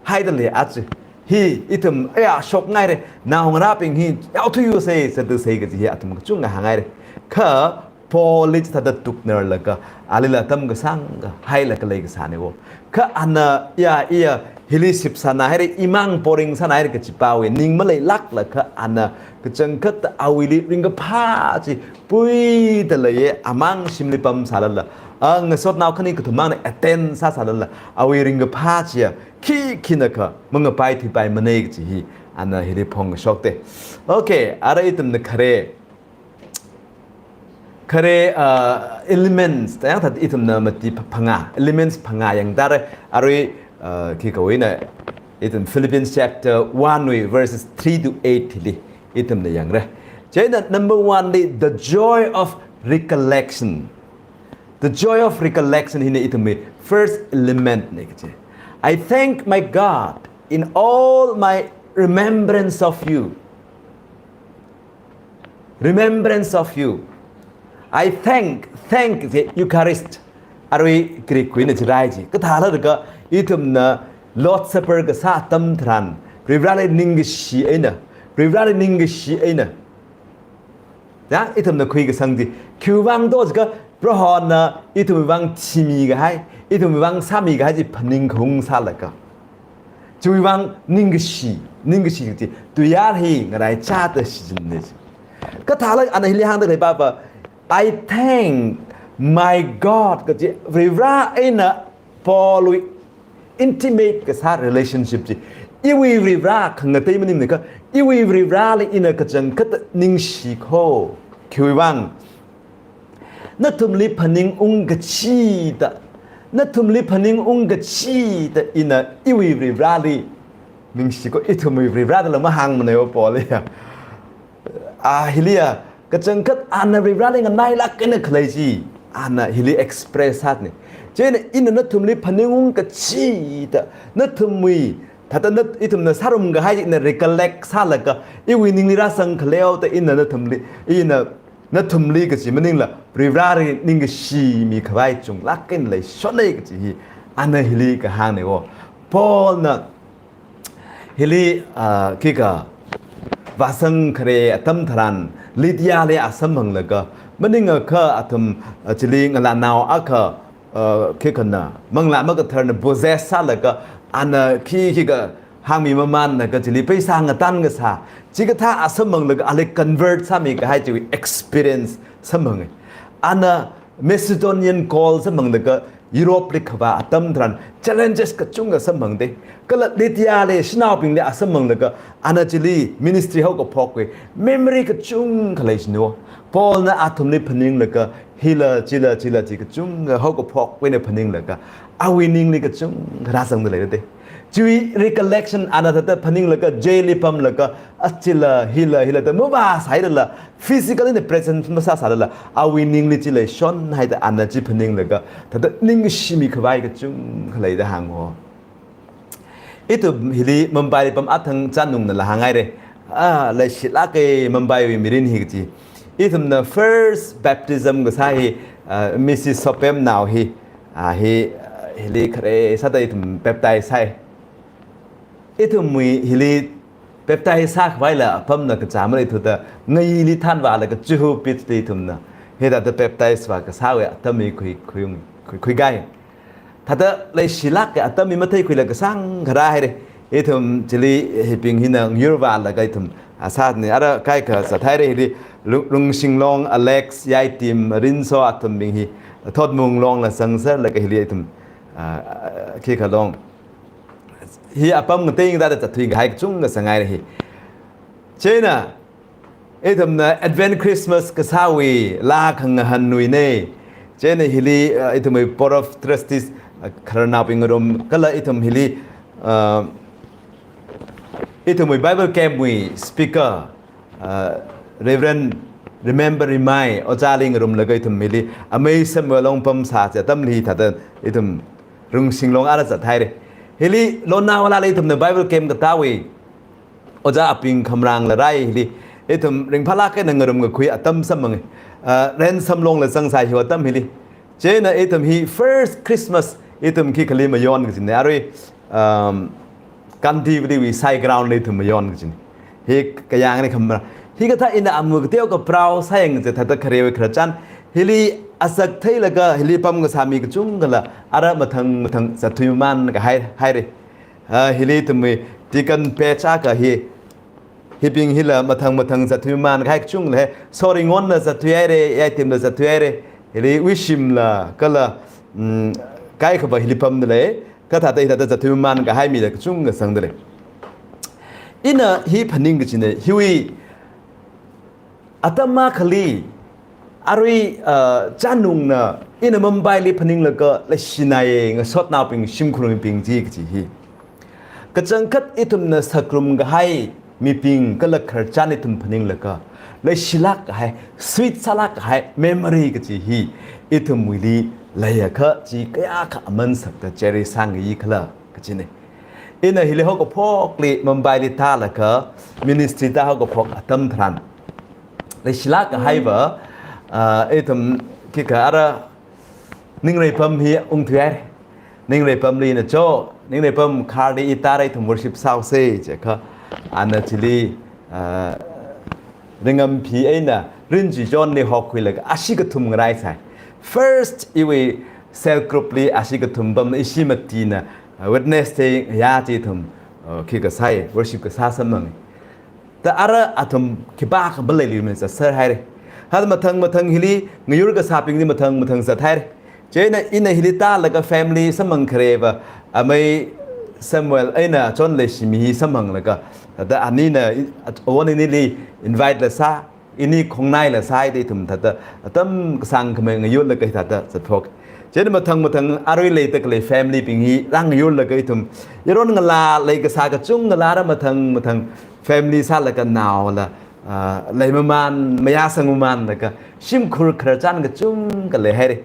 haida lei aja. Hi ithum, ya, shokngaire, naongarābing hi yaothuiusei, sāthuisei kaji hi athum kachungkha hāngngaire. Kha Paulli chithāda tuknarlaga, alila atam kasāngkha hailaga leikasāne wo. Kha ana, ya, iya, hili shipsāna haire, imang boring sāna haire kajipawui ning maleilāklaga ana kachangkhat awuili ringkaphā chi puida leiye, amang shimli pamsālala, a, ngasotnao khani kathummangna attend sāsālala, awui ringkaphā chiya khikhinakha mangapai thuipaimanei kaji hi ana hili phongshokte. Okay, ara ithumna khare, khare, uh, elements, tayang thāda ithumna mati pha-, phangā, elements phangā yangtare, arui, uh, khi kawuina, ithum Philippians chapter one wui verses three to eight hili ithumna yangra. Chieina number one li, the joy of recollection. The joy of recollection hina ithumwui first element ne kaje. "I thank my God in all my remembrance of you." Remembrance of you. I thank, thank the Eucharist. Arui Greek wui eina chirai chi. Kathālalaga ithumna Lord's Supper kasā atam tharan, Varivarāli ningkashi eina, Varivarāli ningkashi eina, ya, ithumna khuikasang chi, khiwui vang do jiakha, Prohona ithumwui vang thimi kahai, ithumwui vang sāmi kahai chi phaningkhaung sālaga, chiwui vang ningkashi, ningkashi chi, tuiyār hi ngaraichāda shichinne chi. Kathālala ana hili hāngda leipapa, "I thank my God," kaji Varivarā eina Paulwui intimate kasā relationship chi, iwui Varivarā khangatei maningmana kha, iwui Varivarāli ina kachangkhat ningshi kho. Khiwui vang, nathumli phaningungkachida, nathumli phaningungkachida ina iwui Varivarāli ningshi kho, ithumwui Varivarā dala mahāngmana wo Paulya. A, hiliya, kachangkhat ana Varivarāli nganailāk eina khalei chi, ana hili express sāne. Chieina ina nathumli phaningungkachida, nathumwui, thāda nat-, ithumna sārum kahai chi ina recollect sālaga, iwui ningli rāzang khaleo da ina nathumli, ina nathumli kaji maningla, Varivarāli ningkashi mikhavai chunglāk eina leishonne kaji hi, ana hili kahāngna wo. Paulna hili, ah, khikha vāzang khare atam tharan, Lydiali a samphanglaga, maningakha athum, ah, chili ngalānao akha, ah, khikhana, manglā makatharna possess sālaga, ana khi khikha hāngmi mamānna kha chili paisa ngatangkasā, chikathā a samphanglaga ali convert sāmi kahai chiwui experience samphange. Ana Macedonian call samphanglaga Europe li kavā atam tharan challenges kachungkha samphangde. Kala Lydiali shanaobingli a samphanglaga ana chili ministry haokaphokwui memory kachungkha leishino. Paulna athumli phaninglaga hila, chila, chila, chi kachungkha haokaphokwui eina phaninglaga awui ningli kachungkha rāzangda leide. Chiwui recollection ana thāda phaninglaga, jail li pamlaga, achila, hila, hila da mavāsāhailala, physically na present masāsālala, awui ningli chi leishonhaida ana chi phaninglaga, thāda ningshimi khavai kachungkha leida hāngo. Ithum hili Mumbai li pam athang Chanungnala hānghaire. Ah, leishilāke Mumbai wui mirin hi kaji. Ithumna first baptism kasā hi, ah, Missus Sopemnao hi, ah, hi, ah, hili khare sāda ithum baptize sāi. Ithumwui hili baptize sākhavaila apamna kachā maleithuda, ngaili thanvālaga Juhu Beach li ithumna hithāda baptize vākasāwui atam hi khui, khuiung, khui, khuigai. Thāda leishilāka atam hi matheikhuila kasāngkha rāhaire. Ithum chili hibing hina ngyur vālaga ithum, ah, sāni ara kaikha zathaire hili Lu-, Lungshinglong, Alex, Yaitim, Rinso athumbing hi Thotmunglongla zangserlaga hili ithum, ah, ah, khikha long. Hi apam ngatei ngateida zatthuikahai kachungkha sāngaire hi. Chieina, ithumna Advent Christmas kasāwui laa khangahānwuine. Chieina hili, uh, ithumwui Board of Trustees, uh, khararnaobing ngarum, kala ithum hili, uh, ithumwui Bible Camp wui speaker, uh, Reverend Remember Rimai, ojāli ngarumlaga ithum hili, amei Samuel long pamsā chi atamli thāda ithum Lungshinglong ara zathaire. Hili Lonavala li ithumna Bible Camp katāwui ojā aping khamrang la rai hili, ithum ringphālāk eina ngarumkakhui atam samphanga. Ah, Ransom Longla zangsai hiwui atam hili. Chieina ithum hi first Christmas ithum khikhali mayon kajina. Arui, um, Gandhivaliwui side ground li ithum mayon kajina. Hi kayāngna khamrang. Hikathā ina amu kateo kaprao sāyang chi thāda kharewui khararchan. Hili asak theilaga hili pamkasā mi kachungkhala ara mathang mathang zatthui mamānkahai, haira. Ah, hili ithumwui deacon page akha hi, hibing hila mathang mathang zatthui mamānkahai kachungkha lei. Soringonna zatthui haira, Yaitimla zatthui haira. Hili Wishimla kala, mm, kaikhava hili pamda lei. Kathāda hithāda zatthui mamānkahai mila kachungkha sangda lei. Ina hi phaning kajina, hiwui atam akhali, arui, ah, chānungna, ina Mumbaili phaninglaga leishinaye, ngasotnaobing, shimkhur mibing chi kaji hi. Kachangkhat ithumna sāngarumkahai mibing kala khararchan ithum phaninglaga, leishilāk kahai, sweet sālāk kahai memory kaji hi ithumwuili leiakha chi kayākha aman sakta cherish sāngayi khala kajina. Ina hili haokaphokli Mumbaili tālaga ministry tāhaokaphok atam tharan, leishilāk kahaiva, ah, ithum khikha ara Ningreipam hi ungthui haira. Ningreipamli ina cho, Ningreipam car li i tāra ithum worship sāhaosa jiakha, ana chili, ah, ringam phi eina rinchi chonli hokhuilaga ashi kathum ngaraisai. First iwui cell group li ashi kathum pamna ishi matina, ah, Wednesday ya chi ithum, ah, khi kasai, worship kasā samphanga. Da ara athum khipākha maleilui mei zatser haira. Hada mathang mathang hili ngayur kasābingli mathang mathang zat haira. Chieina ina hili tālaga family samphang khareva, amei Samuel eina chon leishimi hi samphanglaga, da anina i-, at-, awon inili invite la sā, ini khongnaila sāda ithum thāda atam kasāngkhamei ngayurlaga hithāda zatphok. Chieina mathang mathang arui leida khalei family bing hi rāngayurlaga ithum yaron ngalā leikasā kachungkhala ara mathang mathang family sālaga naola, ah, leimamān, mayāsang mamānlaga shimkhur khararchan kachungkha lei haira.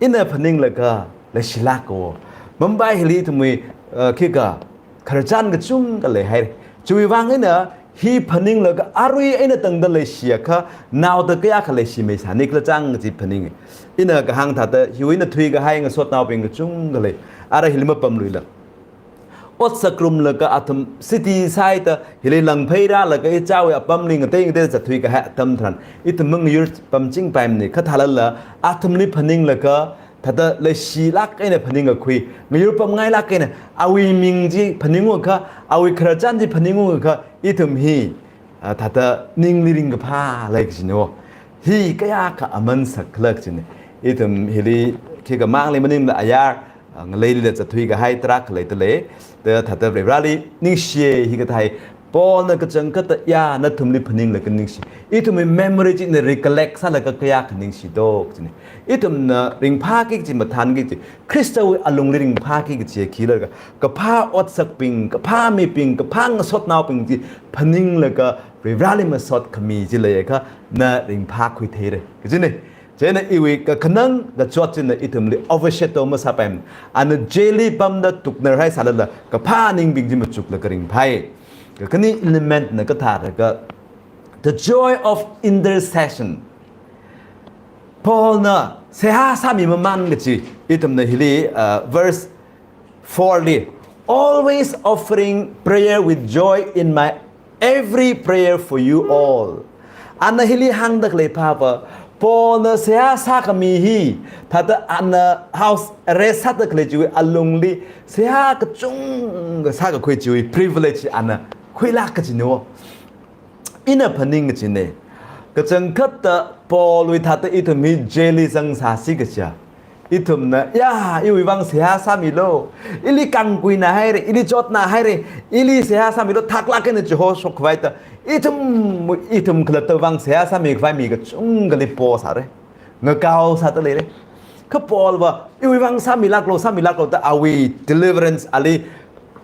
Ina phaninglaga leishilāka. Mumbai hili ithumwui, ah, khikha khararchan kachungkha lei haira. Chiwui vang ina hi phaninglaga arui eina tangda leishiakha naoda kayākha leishimeisāni khala chang chi phaninga. Ina kahāng thāda hiwui eina thuikahai ngasotnaobing kachungkha lei. Ara hili mapamluila. Ot sāngarumlaga athum city side hili langphei rālaga ichāwui apamli ngatei ngatei zatthuikahai atam tharan, ithum ngayur pamching paimana, kha thālala athumli phaninglaga thāda leishilāk eina phaningkakhui, ngayur pamngailāk eina awui ming chi phaningungakha, awui khararchan chi phaningungakha, ithum hi, ah, thāda ningli ringkaphā lei kajina. Hi kayākha aman sak khala kajina. Ithum hili khikha mangli maningla ayar, ah, ngaleilila zatthuikahai tarākha leida lei. Da thāda Varivarāli ningshiya hikathā hi Paulna kachangkhatta ya nathumli phaninglaga ningshi. Ithumwui memory chi ina recollect sālaga kayākha ningshi do kajina. Ithumna ringphāki kaji mathānki kaji, Khristawui alungli ringphāki kaji khikhala, kaphā otsakbing, kaphā mibing, kaphā ngasotnaobing chi phaninglaga Varivarāli masot khami chi leiakha na ringphākhui theira kajina. Chieina iwui kakhanang kachot china ithumli overshadow masāpaimana. Ana jail li pamda tuknarhai sālala kaphā ningbing chi machuklaga ringphai. Kakhane element na kathālaga, the joy of intercession. Paulna seihā sāmi mamān kaji ithumna hili, uh, verse four li, "Always offering prayer with joy in my every prayer for you all." Ana hili hāngda khalei phāva, Paulna seihā sākhami hi, thāda ana house arrest sāda khalei chiwui alungli seihā kachungkha sākakhui chiwui privilege ana khuilāk kajina. Ina phaning kajina. Kachangkhatta Paulwui thāda ithum hi jail li zangsāsi kaja, ithumna, ya, iwui vang seihā sāmilu, ili kangkuina haira, ili chotna haira, ili seihā sāmilu, thaklāk eina chihoshok khavai da, ithum, ithum khalatta vang seihā sāmi khavai mi kachungkhali posāra. Ngakao sāda leira. Kha Paulva, iwui vang sāmilāklu, sāmilāklu da awui deliverance ali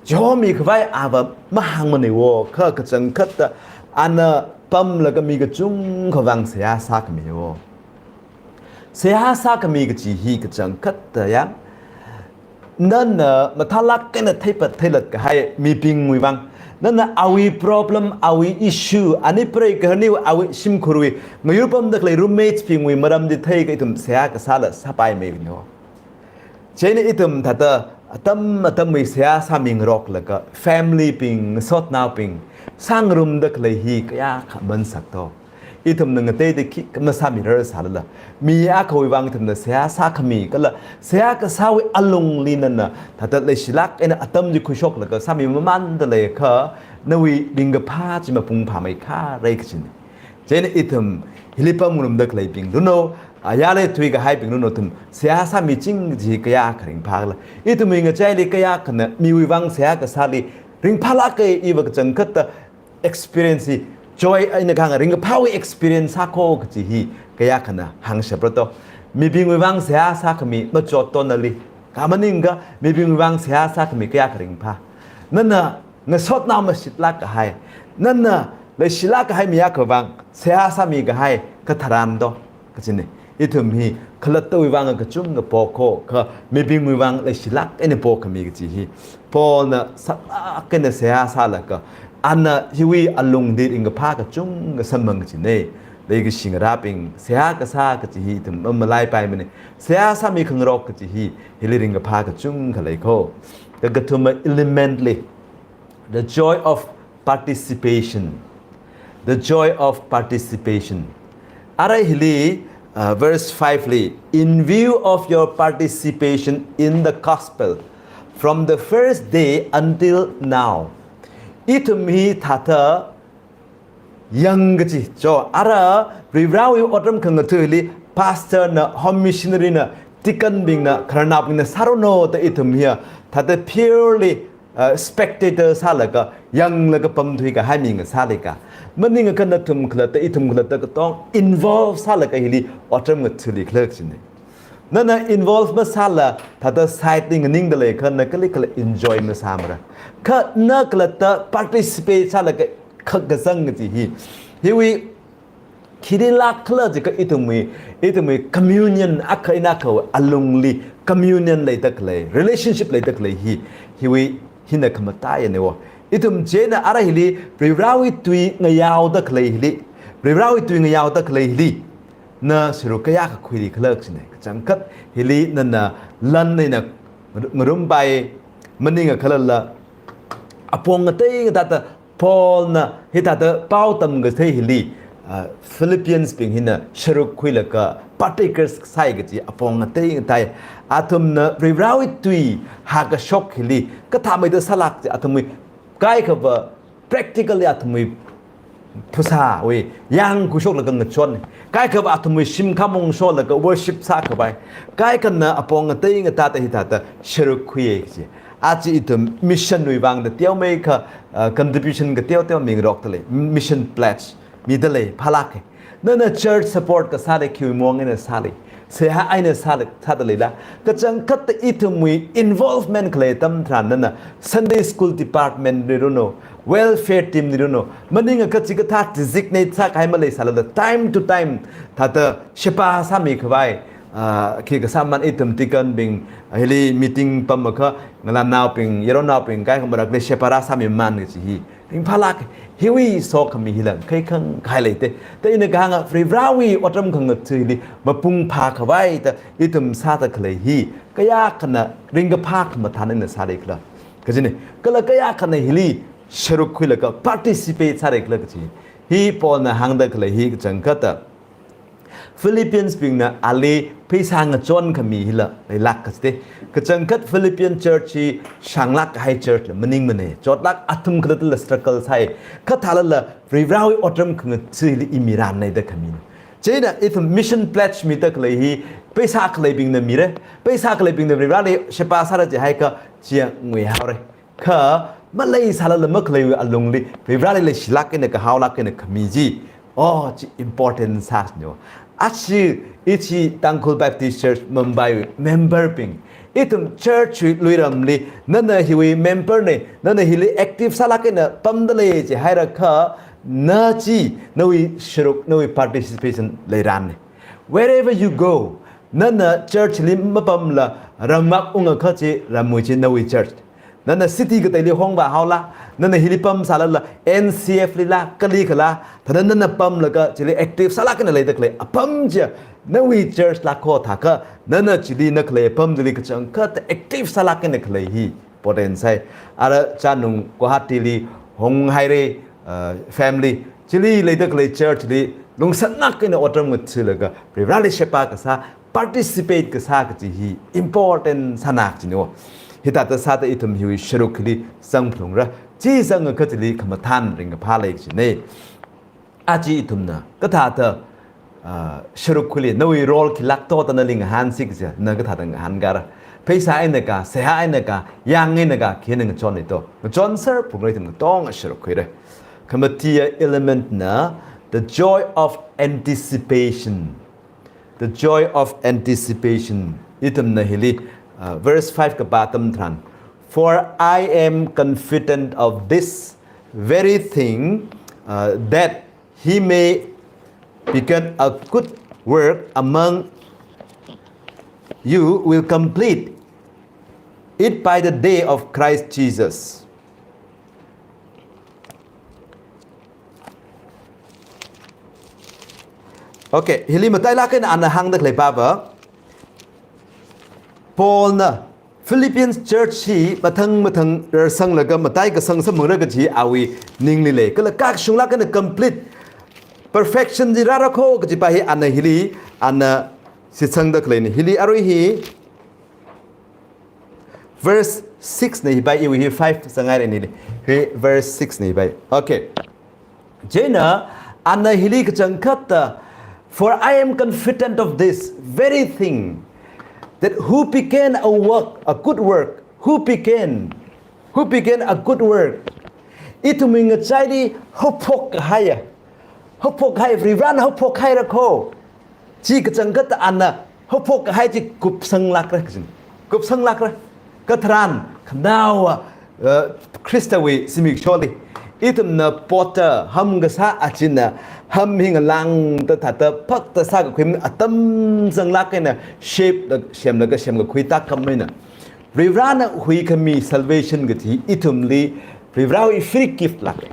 chihomi khavai ava mahāngmana. Kha kachangkhatta ana pamlaga mi kachungkha vang seihā sākhamiya. Seihā sākhami kaji hi kachangkhatta ya, nana mathālāk eina theipat theilat kahai mibingwui vang, Nana awui problem, awui issue, ani preigaharniwui, awui shimkhurwui, ngayur pamda khalei roommates bingwui maramli theiakha ithum seihā kasāla sāpaimei kajina. Chieina ithum thāda atam atamwui seihā sāmingaroklaga, family bing, ngasotnaobing, sāngarumda khalei hi kayākha aman sakto. Ithumna ngateida khikha masāmirar sālala, mi akhawui vang ithumna seihā sākhami kala seihā kasāwui alungli nana thāda leishilāk eina atam chi khuishoklaga sāmi mamanda leiakha, nawui ringkaphā chi mapung phāmeikharei kajina. Chieina ithum hili pamngarumda khaleibing luno, ayarli thuikahaibing luno, ithum seihā sāmiching chi kayākha ringphākhala. Ithumwui ngachaili kayākhana miwui vang seihā kasāli ringphālāka, iva kachangkhatta experience hi, joy eina kahāng ringkaphāwui experience sākho kaji hi kayākhana hāngshapra to. Mibingwui vang seihā sākhami machot to nali. Kha maningakha mibingwui vang seihā sākhami kayākha ringphā. Nana ngasotnao mashitlāk kahai, nana leishilāk kahai mi akhawui vang seihā sāmikahai katharan to kajina. Ithum hi khalattawui vang kachungkha pokho, kha mibingwui vang leishilāk eina pokhami kaji hi Paulna saklāk eina seihā sālaga, ana hiwui alungli ringkaphā kachungkha samphang kajina. Leikashi ngarābing, seihā kasā kaji hi ithum mamalaipaimana. Seihā sāmi khangarok kaji hi, hili ringkaphā kachungkha leikho. Kakathuma element li, the joy of participation. The joy of participation. Ara hili, uh, verse five li, "In view of your participation in the gospel from the first day until now." Ithum hi thāda yang kaji, cho, ara Varivarāwui otram khangatha hili pastor na, home missionary na, deacon bingna, khararnaobingna sāra no da ithum hiya thāda purely, uh, spectator sālaga, yanglaga pamthuikahai mi ngasālika. Maningakha nathum khalatta, ithum khalatta katonga involve sālaga hili otram ngathali khalei kajina. Nana involve masāla thāda side li nganingda leiakha na kalikhala enjoy masāmara. Kha na khalatta participate sālaga kha kazang kaji hi, hiwui khili lākkhala jiakha ithumwui, ithumwui communion akha eina akhawui alungli communion leida khalei, relationship leida khalei hi, hiwui hina khamataiya newo. Ithum chieina ara hili Varivarāwui tui ngayaoda khalei hili, Varivarāwui tui ngayaoda khalei hili na sharuk kayākha khuili khala kajina. Kachangkhat hili nana lan eina ngarumpai, maningakhalala apong ngatei ngateida Paulna hithāda pao tamkathei hili, ah, Philippians bing hina sharuk khuilaga partakers sāi kaji apong ngatei ngatai. Athumna Varivarāwui tui hākashok hili kathāmeida sālāk chi, athumwui kaikhava practically athumwui phasāwui yangkhuishoklaga ngachon, kaikhava athumwui shim khamong sholaga worship sākhavai, kaikhana apong ngatei ngateida hithāda sharuk khuiya kaji. Aja ithum mission wui vangda teomeikha, uh, contribution kateoteo mingarokta lei, mission pledge mida lei, phālāka. Nana church support kasāli khiwui maong eina sāli, seihā eina sāli, sāda leila? Kachangkhatta ithumwui involvement khalei atam tharan nana Sunday school department li runo, welfare team li runo, maningakha chikathā designate sākahai maleisālala, time to time thāda sheba sāmikhavai, ah, khi kasā man ithum deacon bing, ah, hili meeting pamakha ngalānaobing, yaronnaobing kaikha marakli sheba rāsāmiman kaji hi ringphālāk, hiwui sokhami hila khaikhang khalei te. Te ina kahānga Varivarāwui otram khangatha hili mapung phākhavai da ithum sāda khalei hi kayākhana ringkaphā khamathān eina sāli khala kajina. Kala kayākhana hili sharuk khuilaga participate sāli khala kaji. Hi Paulna hāngda khalei hi kachangkhatta Philippians bingna ali pheisā ngachon khami hila leilāk kajite. Kachangkhat Philippian church hi shānglāk kahai church la maningmana. Chotlāk, athum khalattala struggle sāi. Kha thālala Varivarāwui otram khangatha hili imiranna da khamina. Chieina ithum mission pledge mida khalei hi pheisā khaleibingna mira. Pheisā khaleibingna Varivarāli sheba sāra jiakha chiya nguihaora. Kha maleisālala makhaleiwui alungli Varivarāli leishilāk eina kahaolāk eina khami chi, oh, chi important sāsino. Aja ichi Tangkhul Baptist Church Mumbai member bing, ithum church wui luiramli nana hiwui member na, nana hili active sālāk eina pamda lei jihairakha, na chi nawui sharuk, nawui participation leiranna. Wherever you go, nana church li mapamla ramvak ungakha chi ramwui chi nawui church. Nana city kateili hongvā haola, nana hili pamsālala, N C F lila, kali kala, thāda nana pamlaga, chili active sālāk eina leida khalei apam chi, nawui church la kho thākha, nana chili na khalei apam chili kachangkhat active sālāk eina khalei hi important sai. Ara chānung Guwahati li honghaira, uh, family, chili leida khalei church li lungsānglāk eina otram ngathalaga, Varivarali sheba kasā, participate kasā kaji hi important sānāk jino. Hithāda sāda ithum hiwui sharuk hili zangphalungra. Chi zangakha chili khamathān ringkaphā lei jine. Aja ithumna kathāda, ah, sharuk hili nawui role khilāk to da nali ngahānsi kaja, na kathāda ngahānkara. Pheisā eina ka, seihā eina ka, yāng eina ka, khi eina ngachon ni to. Ngachonser phungra ithum katonga sharuk hili. Khamatiya element na, the joy of anticipation. The joy of anticipation. Ithumna hili, uh, verse five kapā atam tharan, "For I am confident of this very thing, uh, that he may begin a good work among you will complete it by the day of Christ Jesus." Okay, hili matailāk eina ana hāngda khalei pava, Paulna Philippians church hi mathang mathang rarsanglaga matai kasang samphang ra kaji awui ningli lei. Kala kashunglāk eina complete perfection chi rāra kho kaji pa hi ana hili ana shitsangda khaleina. Hili arui hi verse six na hi pai, iwui hi five zangai reni. Hi verse six na hi pai. Okay. Chieina, ana hili kachangkhatta, "For I am confident of this very thing, that who began a work, a good work, who began, who began a good work." Ithumwui ngachaili haophok kahaiya, haophok kahai, Varivarana haophok kahaira kho. Chi kachangkhatta ana haophok kahai chi kupsanglākra kajin. Kupsanglākra. Katharan khanaowa, uh, Khristawui zimiksholi, ithumna potter, ham kasā achina, ham hi ngalāngda thāda phakta sākakhui atam zanglāk eina shape da semlaga semkakhui tākam eina, Varivarana huikhami salvation kaji ithumli Varivarawui free gift lāk.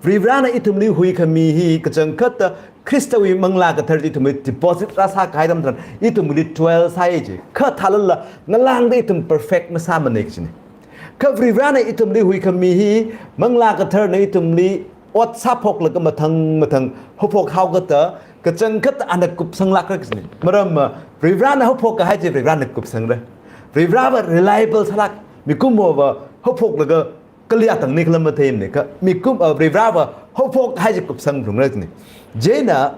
Varivarana ithumli huikhami hi kachangkhatta Khristawui Manglā Kathar chi ithumli deposit rāsā kahai atam tharan, ithumli toil sāya ji. Kha thālala ngalāngda ithum perfect masāmana kajina. Kha Varivarana ithumli huikhami hi, Manglā Katharna ithumli ot sāphoklaga mathang mathang haophok haokada, kachangkhatta ana kupsanglākra kajina. Maramva, Varivarana haophok kahai chi Varivarana kupsangra. Varivarava reliable sālāk, mikumova haophoklaga kali atang nikhala matheimana kha, mikum, uh, Varivarava haophok kahai chi kupsangphalungra kajina. Chieina,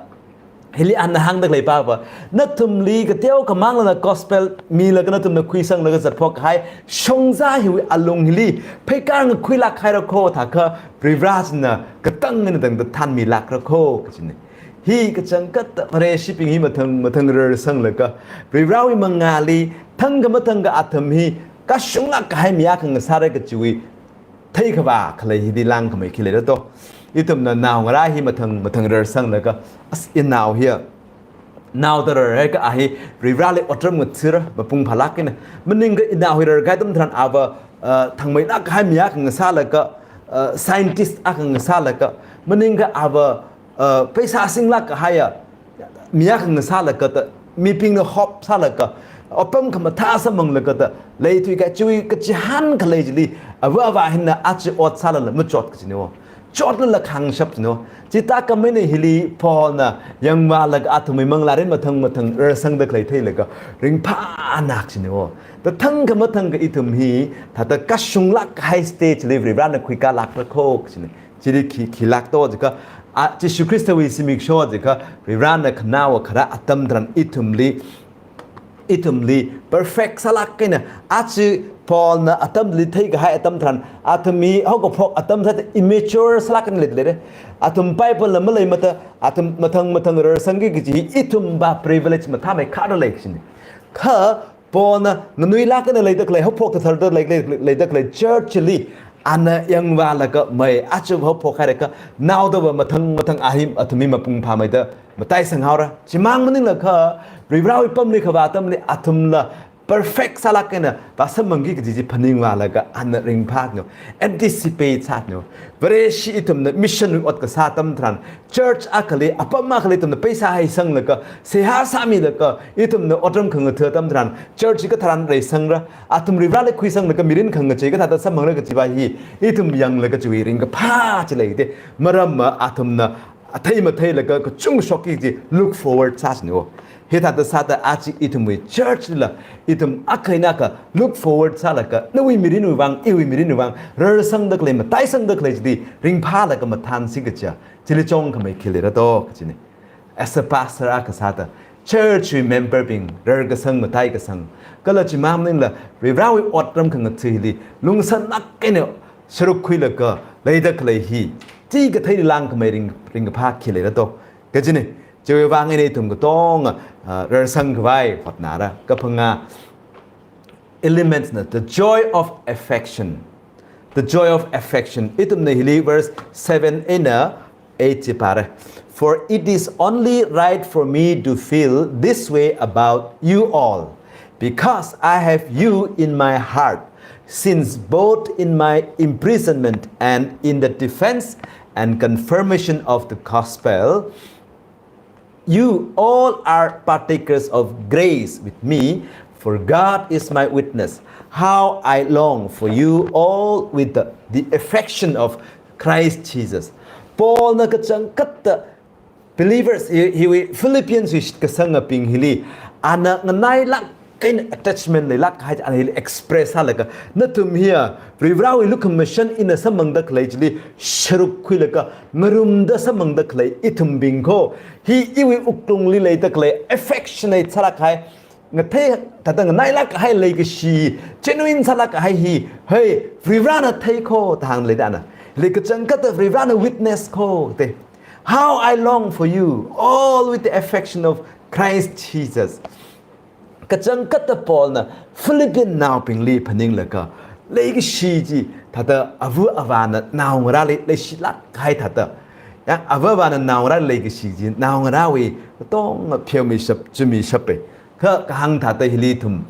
hili ana hāngda khalei pava, nathumli kateokha manglāna gospel milaga nathumna khuisanglaga zatphok kahai shongza hiwui alung hili pheikar ngakhuilāk haira kho thākha, Varivara china katang eina tangda thanmilākra kho kajina. Hi kachangkhatta Vareshibing hi mathang mathang rarsanglaga, Varivarawui mangāli thangkha mathangkha athum hi kashunglāk kahai mi akha ngasāra kajiwui theikhavā khalei hili langkhamei khi leira to. Ithumna naongarā hi mathang mathang rarsanglaga, as, inao hiya, naoda rarhaiakha a hi Varivarali otram ngathara, mapung phālāk eina. Maningkha inao hi rarkahai atam tharan ava, uh, thangmeilāk kahai mi akha ngasālaga, uh, scientist akha ngasālaga, maningkha ava, uh, pheisā singlāk kahaiya mi akha ngasālaga da, mibingna hope sālaga, apam khamathā samphanglaga da, leithui kahai chiwui kachihān khalei chili, ava ava hina aja ot sālala machot kajina. Chotlala khangshap jina. Chi tākam eina hili Paulna yangvālaga athumwui manglārin mathang mathang rarsangda khalei theilaga ringphānāk jina. Da thangkha mathangkha ithum hi, thāda kashunglāk kahai stage li Varivarana khuikālākra kho kajina. Chili khi, khilāk to jiakha, a, Jishu Khristawui zimiksho jiakha, Varivarana khanaowa kharā atam tharan ithumli, ithumli perfect sālāk eina, aja Paulna atamli theikahai atam tharan, athum hi haokaphok atam sāda immature sālāk eina leida leira. Athum Bible la maleimada, athum mathang mathang rarsangki kaji hi ithumva privilege mathāmeikharda lei kajina. Kha Paulna nganuilāk eina leida khalei, haophok thatharda lei, lei, leida khalei church li ana yangvālaga mai, aja haophok haiakha, naodava mathang mathang a hi, athum hi mapung phāmeida mataisang haora. Chimang maningla kha, Varivarawui pamli khavā atamli athumla perfect sālāk eina vāsamphangki kaji chi phaningvālaga ana ringphāno, anticipate sāno. Vareshi ithumna mission wui ot kasā atam tharan, church akhali, apam akhali ithumna paisa haisanglaga, seihā sāmilaga, ithumna otram khangatha atam tharan, church hi katharan reisangra, athum Varivarāli khuisanglaga mirin khangachei kathāda samphangra kajiva hi, ithum yanglaga chiwui ringkaphā chi leida. Maramva athumna athei matheilaga kachungkha shokki kaji look forward sāsino. Hithāda sāda aja ithumwui church lila, ithum akha eina akha look forward sālaga, nawui mirinwui vang, iwui mirinwui vang, rarsangda khalei, mataisangda khalei chili ringphālaga mathānsi kaja, chili chungkhamei khi leira do kajina. As a pastor akha sāda, church wui member bing rarkasang, mataikasang, kala chimang maningla Varivarāwui otram khangatha hili lungsānlāk eina sharuk khuilaga leida khalei hi, chi katheili langkhamei ring, ringkaphā khi leira do kajina. Chiwui vang eina ithum katonga, ah, rarsang khavai hotnara. Kaphangā element na, the joy of affection. The joy of affection. Ithumna hili verse seven eina eight chi pāra. "For it is only right for me to feel this way about you all, because I have you in my heart, since both in my imprisonment and in the defense and confirmation of the gospel, you all are partakers of grace with me, for God is my witness, how I long for you all with the, the affection of Christ Jesus." Paulna kachangkhatta believers hi, hiwui Philippians wui shitkasangabing hili, ana nganailāk eina attachment leilāk kahai ana hili express sālaga, nathum hiya Varivarāwui lukhamashan ina samphangda khalei chili sharuk khuilaga, ngarumda samphangda khalei ithumbing kho, hi iwui wuklungli leida khalei affectionate sālāk kahai, ngathei thāda nganailāk kahai leikashi, genuine sālāk kahai hi, hei, Varivarāna thei kho da hāng leida ana. Hili kachangkhatta Varivarāna witness kho da. "How I long for you, all with the affection of Christ Jesus." Kachangkhatta Paulna Philippian naobingli phaninglaga, leikashi chi thāda ava avāna naongarāli leishilāk kahai thāda. Ya, ava avāna naongarāli leikashi chi naongarāwui katonga pheomishap, chumishapa. Kha kahāng thāda hili ithum,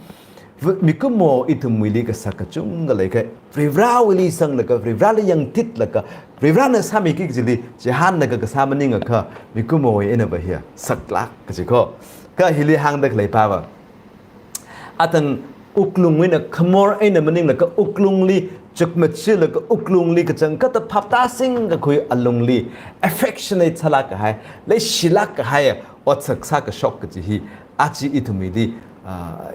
v-, mikumo ithumwuili kasak kachungkha leikha, Varivarāwuili sanglaga, Varivarāli yangtitlaga, Varivarāna sāmiki kajili chihānlaga kasā maningakha, mikumowui einava hiya saklāk kaji kho. Kha hili hāngda khalei pava, athang wuklungwui eina khamor eina maninglaga wuklungli chukmachilaga wuklungli kachangkhatta phaptāsing kakhui alungli affectionate sālāk kahai, leishilāk kahai otsak sākashok kaji hi, aja ithumwuili, ah,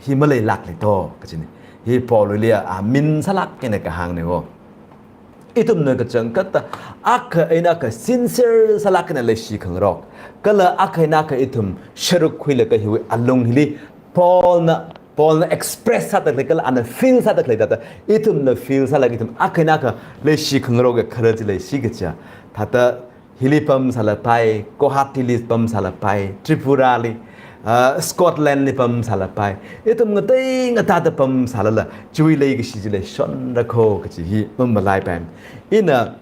hi maleilākli do kajina. Hi Paulwuili, ah, min sālāk eina kahāngna wo. Ithumna kachangkhatta akha eina akha sincere sālāk eina leishi khangarok, kala akha eina akha ithum sharuk khuilaga hiwui alung hili Paulna, Paulna express sāda khalei kala ana feel sāda khalei thāda, ithumna feel sālaga ithum akha eina akha leishi khangarok kha khara chi leishi kaja. Thāda hili pamsālapai, Guwahatili pamsālapai, Tripurali, ah, Scotlandli pamsālapai, ithum ngatei ngatāda pamsālala, chiwui leikashi chi leishonra kho kaji hi mamalaipai. Ina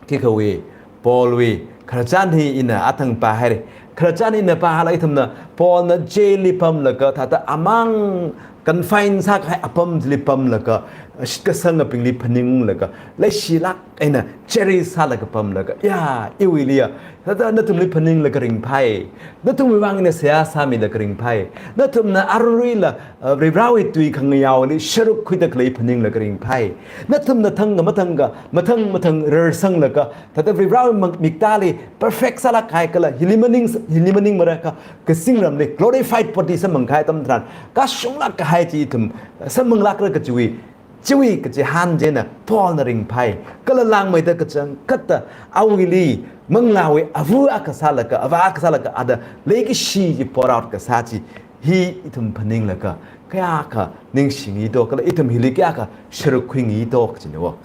khikhawui, Paulwui khararchan hi ina athang pāhaira. Khararchan ina pāhailaga ithumna Paulna jailli pamlaga, thāda amang confine sākahai apam chili pamlaga, shitkasangabingli phaninglaga, leishilāk eina cherish sālaga pamlaga, ya, iwuiliya, thāda nathumli phaninglaga ringphai. Nathumwui vang ina seihā sāmilaga ringphai. Nathumna aruila, uh, Varivarāwui tui khangayaoli sharuk khuida khalei phaninglaga ringphai. Nathumna thangkha mathangkha, mathang mathang rarsanglaga, thāda Varivarāwui mang-, miktāli perfect sālāk kahai kala hili maning, hili maningmara kha, kazingramli glorified body samphang kahai atam tharan, kashunglāk kahai chi ithum samphanglākra kajiwui, chiwui kachihān china Paulna ringphai. Kala langmeida kachangkhatta awuili manglāwui ava akha sālaga, avā akha sālaga, ada leikashi chi pour out kasā chi hi ithum phaninglaga, kayākha ningshingi do, kala ithum hili kayākha sharuk khuingi do kajina wo.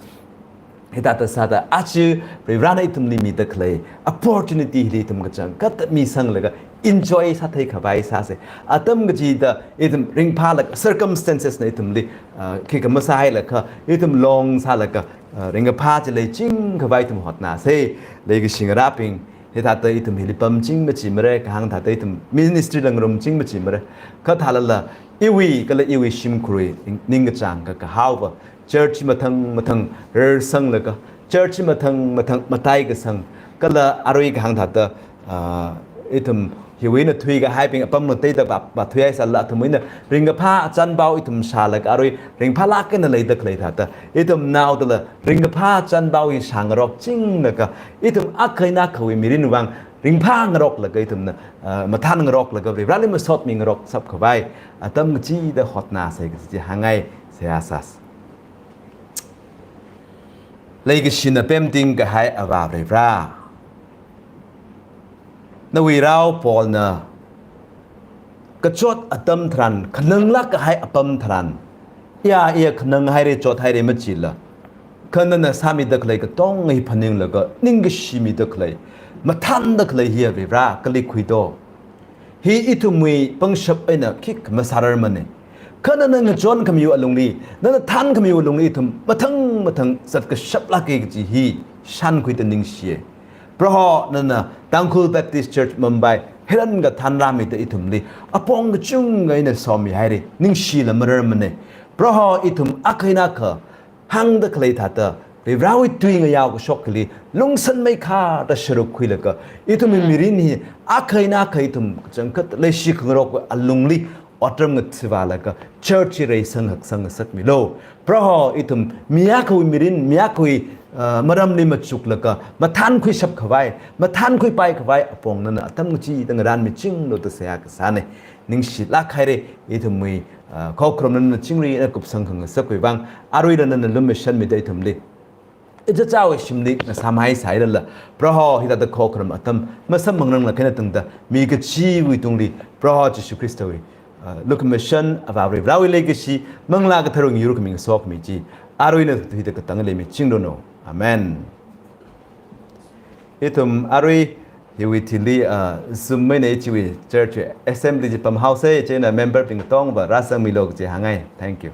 Hithāda sāda aja Varivarāna ithumli mida khalei opportunity hili ithum kachangkhatta misanglaga enjoy sāthei khavai sāsa. Atam kachida ithum ringphālaga, circumstancesna ithumli, ah, khikha masāhailaga, ithum long sālaga, ah, ringkaphā chi leiching khavai ithum hotnāsa. Leikashi ngarābing, Hithāda ithum hili pamching machimara, kahāng thāda ithum ministry la ngarumching machimara. Kha thālala, iwui, kala iwui shimkhurwui ning-, ningkachāng ka, kahaowa. Church mathang mathang rarsanglaga, church mathang mathang mataikasang, kala arui kahāng thāda, ah, ithum hiwui eina thuikahaibing apam ngateida vā, vāthuihaisālala athumwui eina ringkaphā chānpao ithum shālaga arui ringphālāk eina leida khalei thāda, ithum naodala ringkaphā chānpao hi shāngarokchinglaga, ithum akha eina akhawui mirin vang ringphāngaroklaga ithumna, ah, mathānngaroklaga Varivarāli masotmingarokshap khavai atam kachida hotnāsa kaji chi hāngngai, seihā sāsa. Leikashina pemting kahai Avā Varivarā, nawui rao Paulna kachot atam tharan, khananglāk kahai apam tharan, iya, iya khanang haira, chot haira machila, kha nana sāmida khalei katonga hi phaninglaga, ningkashi mida khalei, mathānda khalei hi Varivarā kali khuido. Hi ithumwui pangshap eina khikha masārarmana. Kha nana ngachon khamiwui alungli, nana thān khamiwui alungli ithum mathang mathang zatngashaplāka kaji hi shānkhuida ningshiya. Proho, nana Tangkhul Baptist Church Mumbai hiran kathānrāmida ithumli apong kachunga eina somihaira, ningshila mararmana. Proho, ithum akha eina akha hāngda khalei thāda, Varivarāwui tui ngayao kashok hili lungsanmeikharda sharuk khuilaga, ithumwui mirin hi akha eina akha ithum kachangkhat leishi khangarok alungli otram ngathāvālaga, church hi reisang haksang ngasakmilu. Proho, ithum mi akhawui mirin, mi akhawui, ah, maramli machuklaga mathānkhuishap khavai, mathānkhuipai khavai apong nana atam kachida ngarānmichinglu da seihā kasāna. Ningshilāk haira, ithumwui, ah, khokharum nana chingri eina kupsang khangasakwui vang, aruila nana lumashanmida ithumli, ichichāwui shimli ngasāmhaisālala, Proho, hithāda khokharum atam masamphangrangla kha eina tangda mi kachiwui tungli, Proho Jishu Khristawui, ah, lukhamashan, Avā Varivarāwui leikashi, Manglā Katharawui yur khami ngasokhami chi, aruina thuida katang leimichinglu no. Amen. Ithum arui hiwui thili, ah, Zoom eina chiwui church assembly chi pamhaosa, chieina member bing katongva rāsangmilu kaji hāngngai. Thank you.